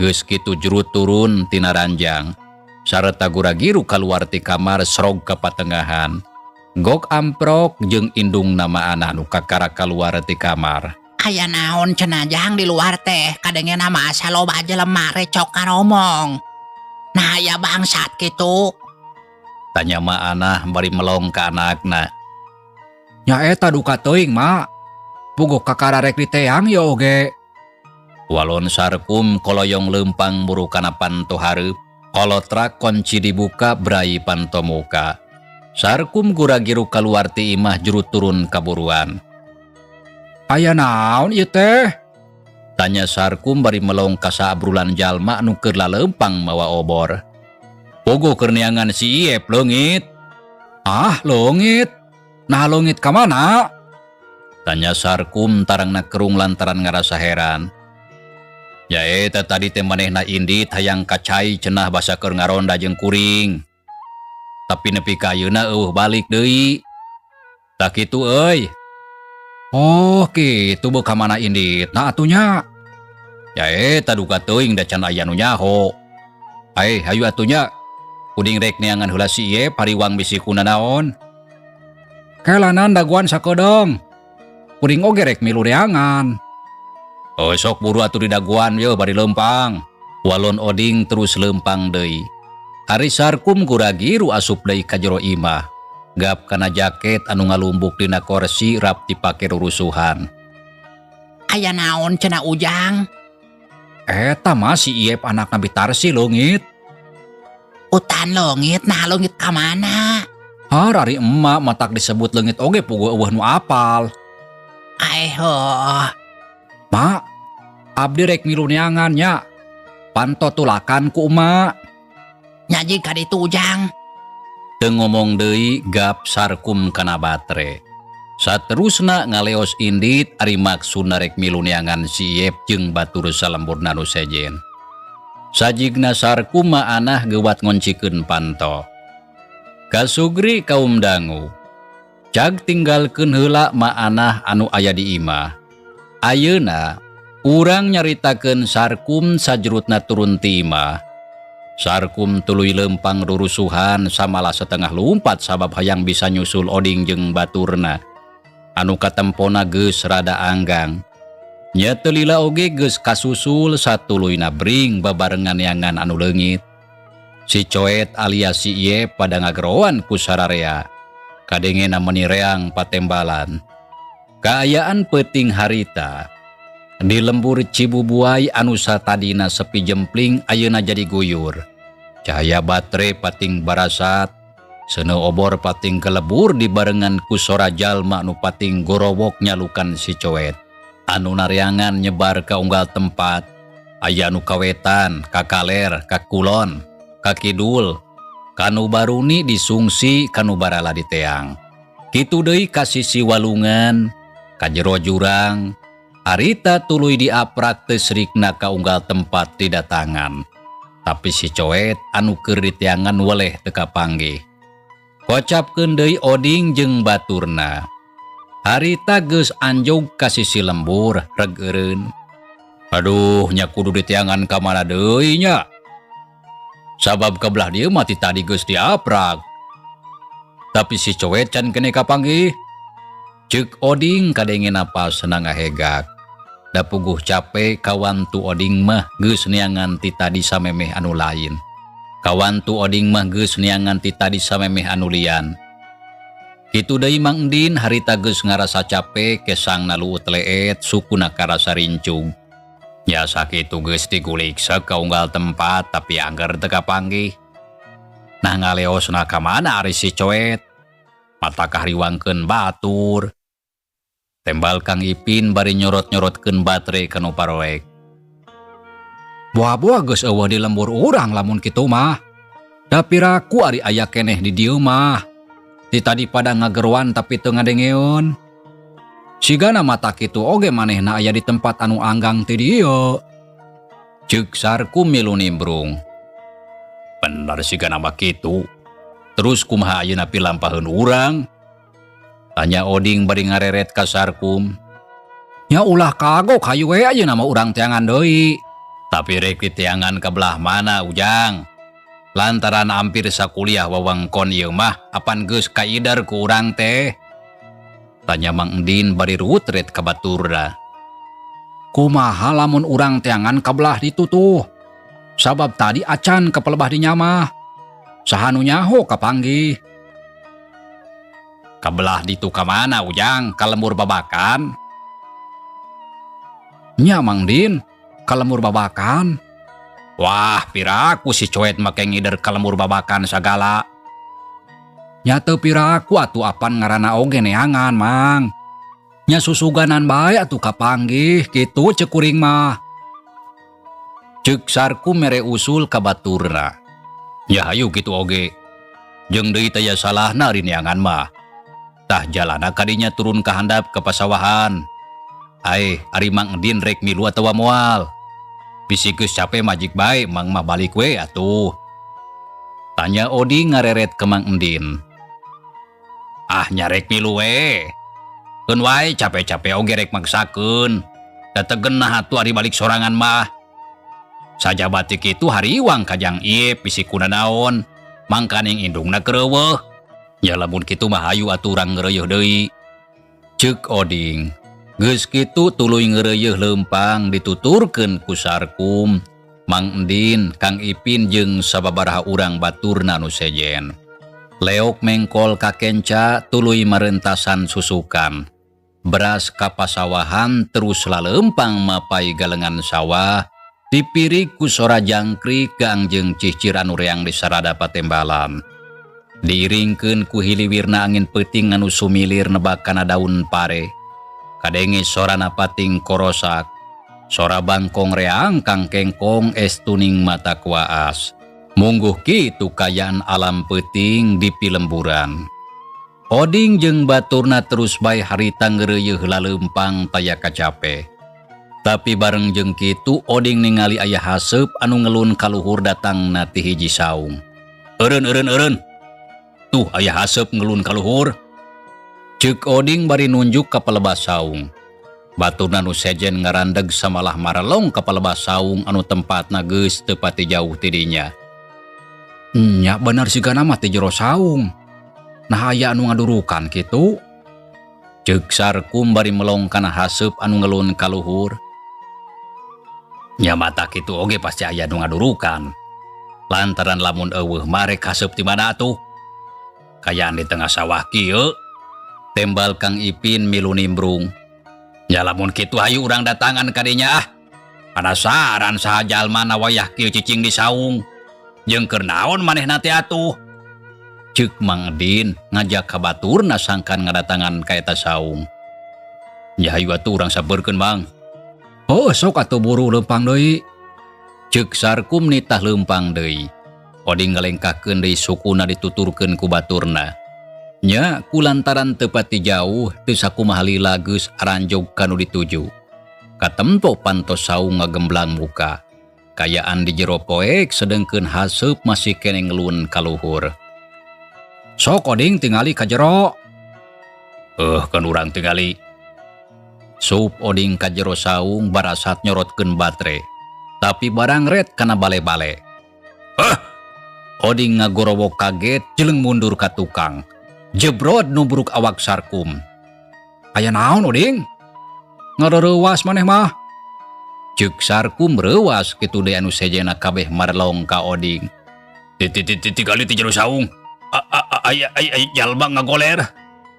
Geus kitu jurut turun tina ranjang sareta gura-giru kaluar ti kamar serog ka patengahan. Gok amprok jeung indungna Maanah nu kakara kaluar ti kamar. "Aya naon cenah, Jang, di luar teh? Kadengena mah asa loba jelema recok ngaromong. Nah, aya bangsat gitu?" Tanya Maanah bari melong ka anakna. "Nya eta duka teuing, Mak. Puguh kakara rek diteang ya oge." Walon Sarkum koloyong leumpang buru kana panto hareup. Kolotrak kunci dibuka, brai panto muka. Sarkum gura-giru kaluar ti imah juru turun kaburuan. "Aya naon ieu teh?" Tanya Sarkum bari melong ka saabrulan jalma anu keur laleumpang mawa obor. "Puguh keur neangan si Iep leungit." "Ah, leungit? Nah, leungit ka mana?" Tanya Sarkum tarangna kerung lantaran ngarasa heran. "Ya eta tadi teh manehna indit hayang ka cai cenah basa keur ngaronda jeung kuring. Tapi nepi ka ayeuna euweuh balik deui. Tah kitu euy." "Oh, kitu. Beuh ka mana inditna atuh nya?" "Ya eta duka teuing da can aya nu nyaho. Ae, hayu atuh nya. Kuring rek neangan heula si Iep, hariwang bisi kunanaon." "Kela, Nan, dagoan sakedeung. Kuring oge rek milu neangan." Oh, sok buru atuh didaguan yeuh bari leumpang. Walon Oding terus leumpang deui. Ari Sarkum guragiru asup deui ka jero imah. Gap kana jaket anu ngalumbuk dina korsi rap dipake rurusuhan. Aya naon cenah, Ujang? Eta mah si Iep anakna Bi Tarsi leungit. Utan leungit, nah leungit ka mana? Har ari emak matak disebut leungit oge puguh euweuh nu apal. Aeh heuh. Mak, abdi rek milu neangan nya. Panto tulakan ku emak. Nya jig ka ditu, Ujang. Teu ngomong deui gap Sarkum kana batre. Saterusna ngaleos indit ari maksudna rek milu neangan si Iep jeung batur salemburna nu sejen. Sajigna Sarkum Mak Anah geuwat ngoncikeun panto. Kasugri kaum dangu. Cag tinggalkeun heula Mak Anah anu aya di imah. Ayeuna urang nyaritakeun Sarkum sajrutna turun ti imah. Sarkum tuluy leumpang rurusuhan samalah setengah lumpat sabab hayang bisa nyusul Oding jeung baturna. Anu katempona geus rada anggang. Nya teu lila oge geus kasusul satuluyna bring babarengan neangan anu leungit. Si Coet alias si Iep pada ngageroan ku sararea. Kadengena meuni reang patembalan. Kaayaan peuting harita. Di lembur Cibubuai anu satadina sepi jempling ayeuna jadi guyur. Cahaya batre pating barasat, seuneu obor pating kelebur dibarengan ku sora jalma nu pating gorowok nyalukan si Coet. Anu nareangan nyebar ka unggal tempat, aya nu kawetan, ka kaler, ka kulon, ka kidul, kanu baruni disungsi, kanu barala diteang. Kitu deui ka sisi walungan, ka jero jurang, harita tuluy diaprak teu srikna ka unggal tempat didatangan. Tapi si Coet anu keur diteangan weleh teu kapanggih. Kocapkeun deui Oding jeung baturna. Harita geus anjog ka sisi lembur reg eureun. Aduh, nya kudu diteangan ka mana deui nya? Sabab ka belah dieu mah ti tadi geus diaprak. Tapi si Coet can keneh kapanggih. Ceuk Oding kadenge napasna ngahegak. Da puguh cape kawantu Oding mah geus neangan ti tadi samemeh anu lain. Kawantu Oding mah geus neangan ti tadi samemeh anu lian. Kitu deui Mang Endin harita geus ngarasa cape kesangna luut leet sukuna karasa rincung. Ya sakitu geus digulik ka unggal tempat tapi angger teu kapanggih. Nah ngaleosna ka mana ari si Coet? Matakah riwangkeun batur. Tembal Kang Ipin bari nyorot-nyorotkeun batre kanu paroek. Buah-buah geus euweuh di lembur urang lamun kitu mah. Da piraku ari aya keneh di dieu mah. Ti tadi pada ngageroan tapi teu ngadengeun. Sigana mata kitu oge manehna aya di tempat anu anggang ti dieu. Ceuk Sarkum milu nimbrung. Bener sigana mah kitu. Terus kumaha ayeuna pilampaheun urang? Tanya Oding bari ngareret ka Sarkum. Nya ulah kagok hayu we ayeuna mah urang teangan deui. Tapi rek diteangan ka belah mana, Ujang? Lantaran hampir sakuliah wewengkon ieu mah apan geus kaider ku urang teh? Tanya Mang Endin bari ruwut-ret ka baturna. Kumaha lamun urang teangan ka belah ditu tuh? Sabab tadi acan ka pelebah dinya mah. Saha nu nyaho kapanggih? Ka belah ditu ka mana, Ujang? Ka lembur babakan? Nya Mang Din, ka lembur babakan. Wah, piraku si Coet make ngider ka lembur babakan sagala. Nya teu piraku atuh apan ngaranna oge neangan, Mang. Nya susuganan bae atuh kapanggih kitu ceuk kuring mah. Ceuk Sarkum mere usul ka baturna. Ya hayu kitu oge. Jeung deui teh salahna ari neangan mah. Tah jalana kadinya turun ka handap ke pasawahan. Aeh, ari Mang Endin rek milu atawa moal? Bisi geus cape majik bae, Mang mah balik we atuh. Tanya Oding ngareret ke Mang Endin. Ah, nyarek milu we. Keun wae cape-cape oge rek maksakeun. Da teu genah atuh ari balik sorangan mah. Sajaba ti kitu hariwang ka Jang Iep bisi kunanaon. Mangkaning indungna keureuweuh. Ya lamun kitu mah hayu atuh urang ngeureuyeh deui. Ceuk Oding. Geus kitu tuluy ngeureuyeuh leumpang dituturkeun ku Sarkum, Mang Endin, Kang Ipin jeung sababaraha urang baturna nu sejen. Leok mengkol ka kenca tuluy marentasan susukan. Beras ka pasawahan terus laleumpang mapai galengan sawah dipirig ku sora jangkrik gaang jeung cicir anu reang di sarada patembalan. Diiringkeun ku hiliwirna angin peuting anu sumilir nebak kana daun pare. Kadenge sorana pating korosak. Sora bangkong reang kang kengkong estuning mata kuaas. Mungguh kitu kayaan alam peuting di pilemburan. Oding jeung baturna terus bae harita ngeureuyeuh laleumpang taya kacape. Tapi bareng jeung kitu Oding ningali aya haseup anu ngelun kaluhur datangna ti hiji saung. Eureun eureun eureun. Tuh aya haseup ngelun kaluhur. Ceuk Oding bari nunjuk ka palebah saung. Baturna nu sejen ngarandeg samalah marelong ka palebah saung anu tempatna geus teu pati jauh ti dinya. Nya bener sigana mah ti jero saung. Nah aya anu ngadurukan kitu. Ceuk Sarkum bari melong kana haseup anu ngelun kaluhur. Nya mata kitu oge pasti aya nu ngadurukan. Lantaran lamun eueuh marek haseup ti mana atuh? Kayaan di tengah sawah kieu. Tembal Kang Ipin milu nimbrung. Nya lamun kitu hayu urang datangan ka dinya ah. Penasaran saha jalmana wayah kieu cicing di saung. Jeung keur naon manehna teh atuh? Ceuk Mang Edin ngajak ka baturna sangkan ngadatangan ka eta saung. Nya hayu atuh urang sabeurkeun Mang. Oh sok atuh buru leumpang deui. Ceuk Sarkum nitah leumpang deui. Oding ngalengkahkeun deui sukuna dituturkeun ku baturna. Nya kulantaran teu pati jauh teu sakumaha lila geus aranjog ka nu dituju. Katempo pantos saung ngagemblang muka. Kayaan di jero poek sedengkeun haseup masih keneh ngelun kaluhur. Sok Oding tingali ka jero. Kan urang tingali. Sup Oding ka jero saung barasat nyorotkeun batre. Tapi barang ret kana bale-bale. Hah? Oding ngagorowok kaget jeleng mundur ka tukang. Jebrod nubruk awak Sarkum. Aya naon Oding? Ngareurewas maneh mah. Ceuk Sarkum reuwas kitu deui anu sejena kabeh marelong ka Oding. Tingali ti jero saung. Aya jalma ngagoler.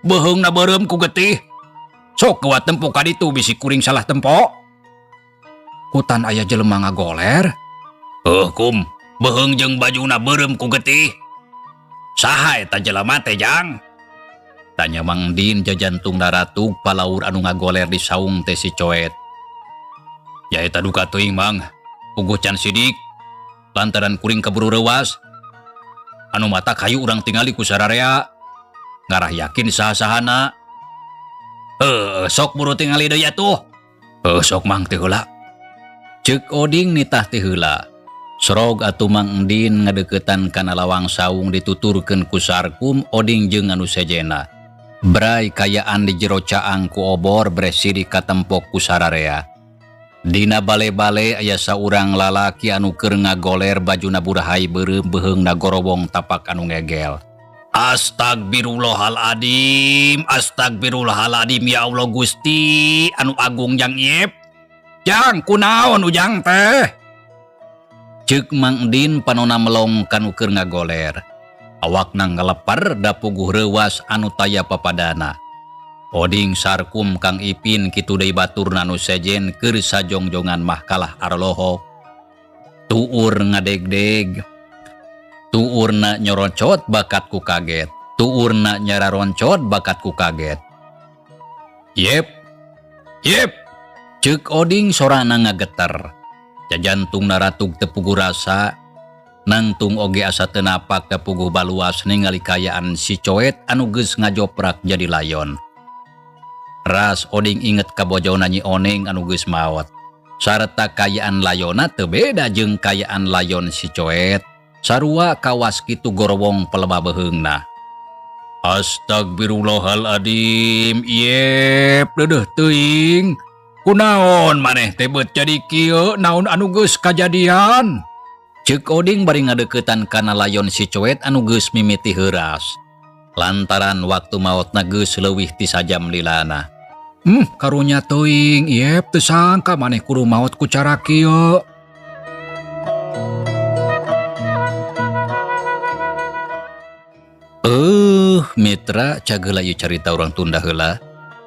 Beuheungna beureum ku getih. Sok kuat tempo ka ditu bisi kuring salah tempo. Kutan aya jelema ngagoler. Heuh kum, beuheung jeung bajuna beureum ku getih. Saha eta jelema teh Jang? Tanya Mang Din jajantung daratug palaur anu ngagoler di saung teh si Coet. Ya eta duka teuing Mang, puguh can sidik. Lantaran kuring keburu reuwas. Anu mata kayu urang tingali ku sararea. Ngarah yakin saha-sahana. Heuh, sok buru tingali deui atuh. Heuh, sok Mang teh heula. Ceuk Oding nitah teh heula. Sorog atuh Mang Endin ngadeukeutan kana lawang saung dituturkeun ku Sarkum Oding jeung anu sejena. Bray kayaan di jero caang ku obor bresidik katempok ku sararea. Dina bale-bale aya saurang lalaki anu keur ngagoler bajuna burahay beureum beuheungna gorowong tapak anu ngegel. Astagfirullahaladzim, astagfirullahaladzim ya Allah Gusti anu agung jang iep. Jang kunaon ujang teh? Ceuk Mang Endin panona melong kanu keur ngagoler. Awakna ngaleper da puguh reuwas anu taya papadana. Oding Sarkum Kang Ipin kitu deui baturna nu sejen keur sajongjongan mah kalah arlohok. Tuur ngadegdeg. Tuurna nyorocot bakat ku kaget. Tuurna nyararoncot bakat ku kaget. Yep. Yep. Ceuk Oding sorana ngageter. Jajantung naratug teu puguh rasa. Nangtung oge asa teu napak da puguh baluas ningali kayaan si Coet anu geus ngajoprak jadi layon. Ras Oding inget ka bojona Nyi Oneng anu geus maot. Sarta kayaan layonna teu beda jeung kayaan layon si Coet. Sarua kawas kitu gorowong peleba beuheungna. Astagfirullahaladzim, yep, deudeuh teuing. Kunaon maneh teh beut jadi kieu, naon anu geus kajadian? Ceuk Oding bari ngadeuketan kana layon si Coet anu geus mimiti heuras. Lantaran waktu maotna geus leuwih ti sajam lilana. Karunya teuing, Iep, teu sangka maneh kudu maot ku cara kieu. Mitra cagela ieu carita urang tunda heula.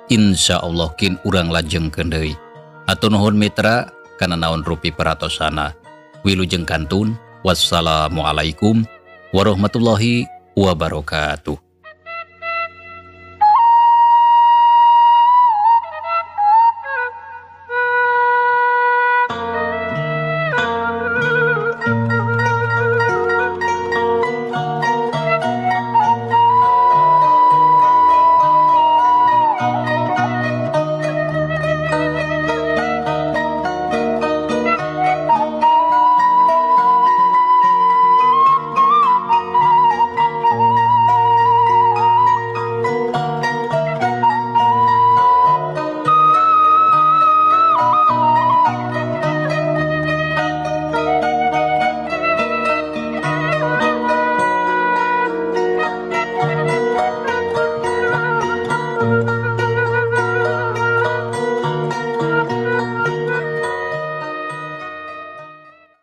Insya Allah kin urang lajengkeun deui. Hatur nuhun mitra kana naon rupi peratosana. Wilujeng kantun. Wassalamualaikum warahmatullahi wabarakatuh.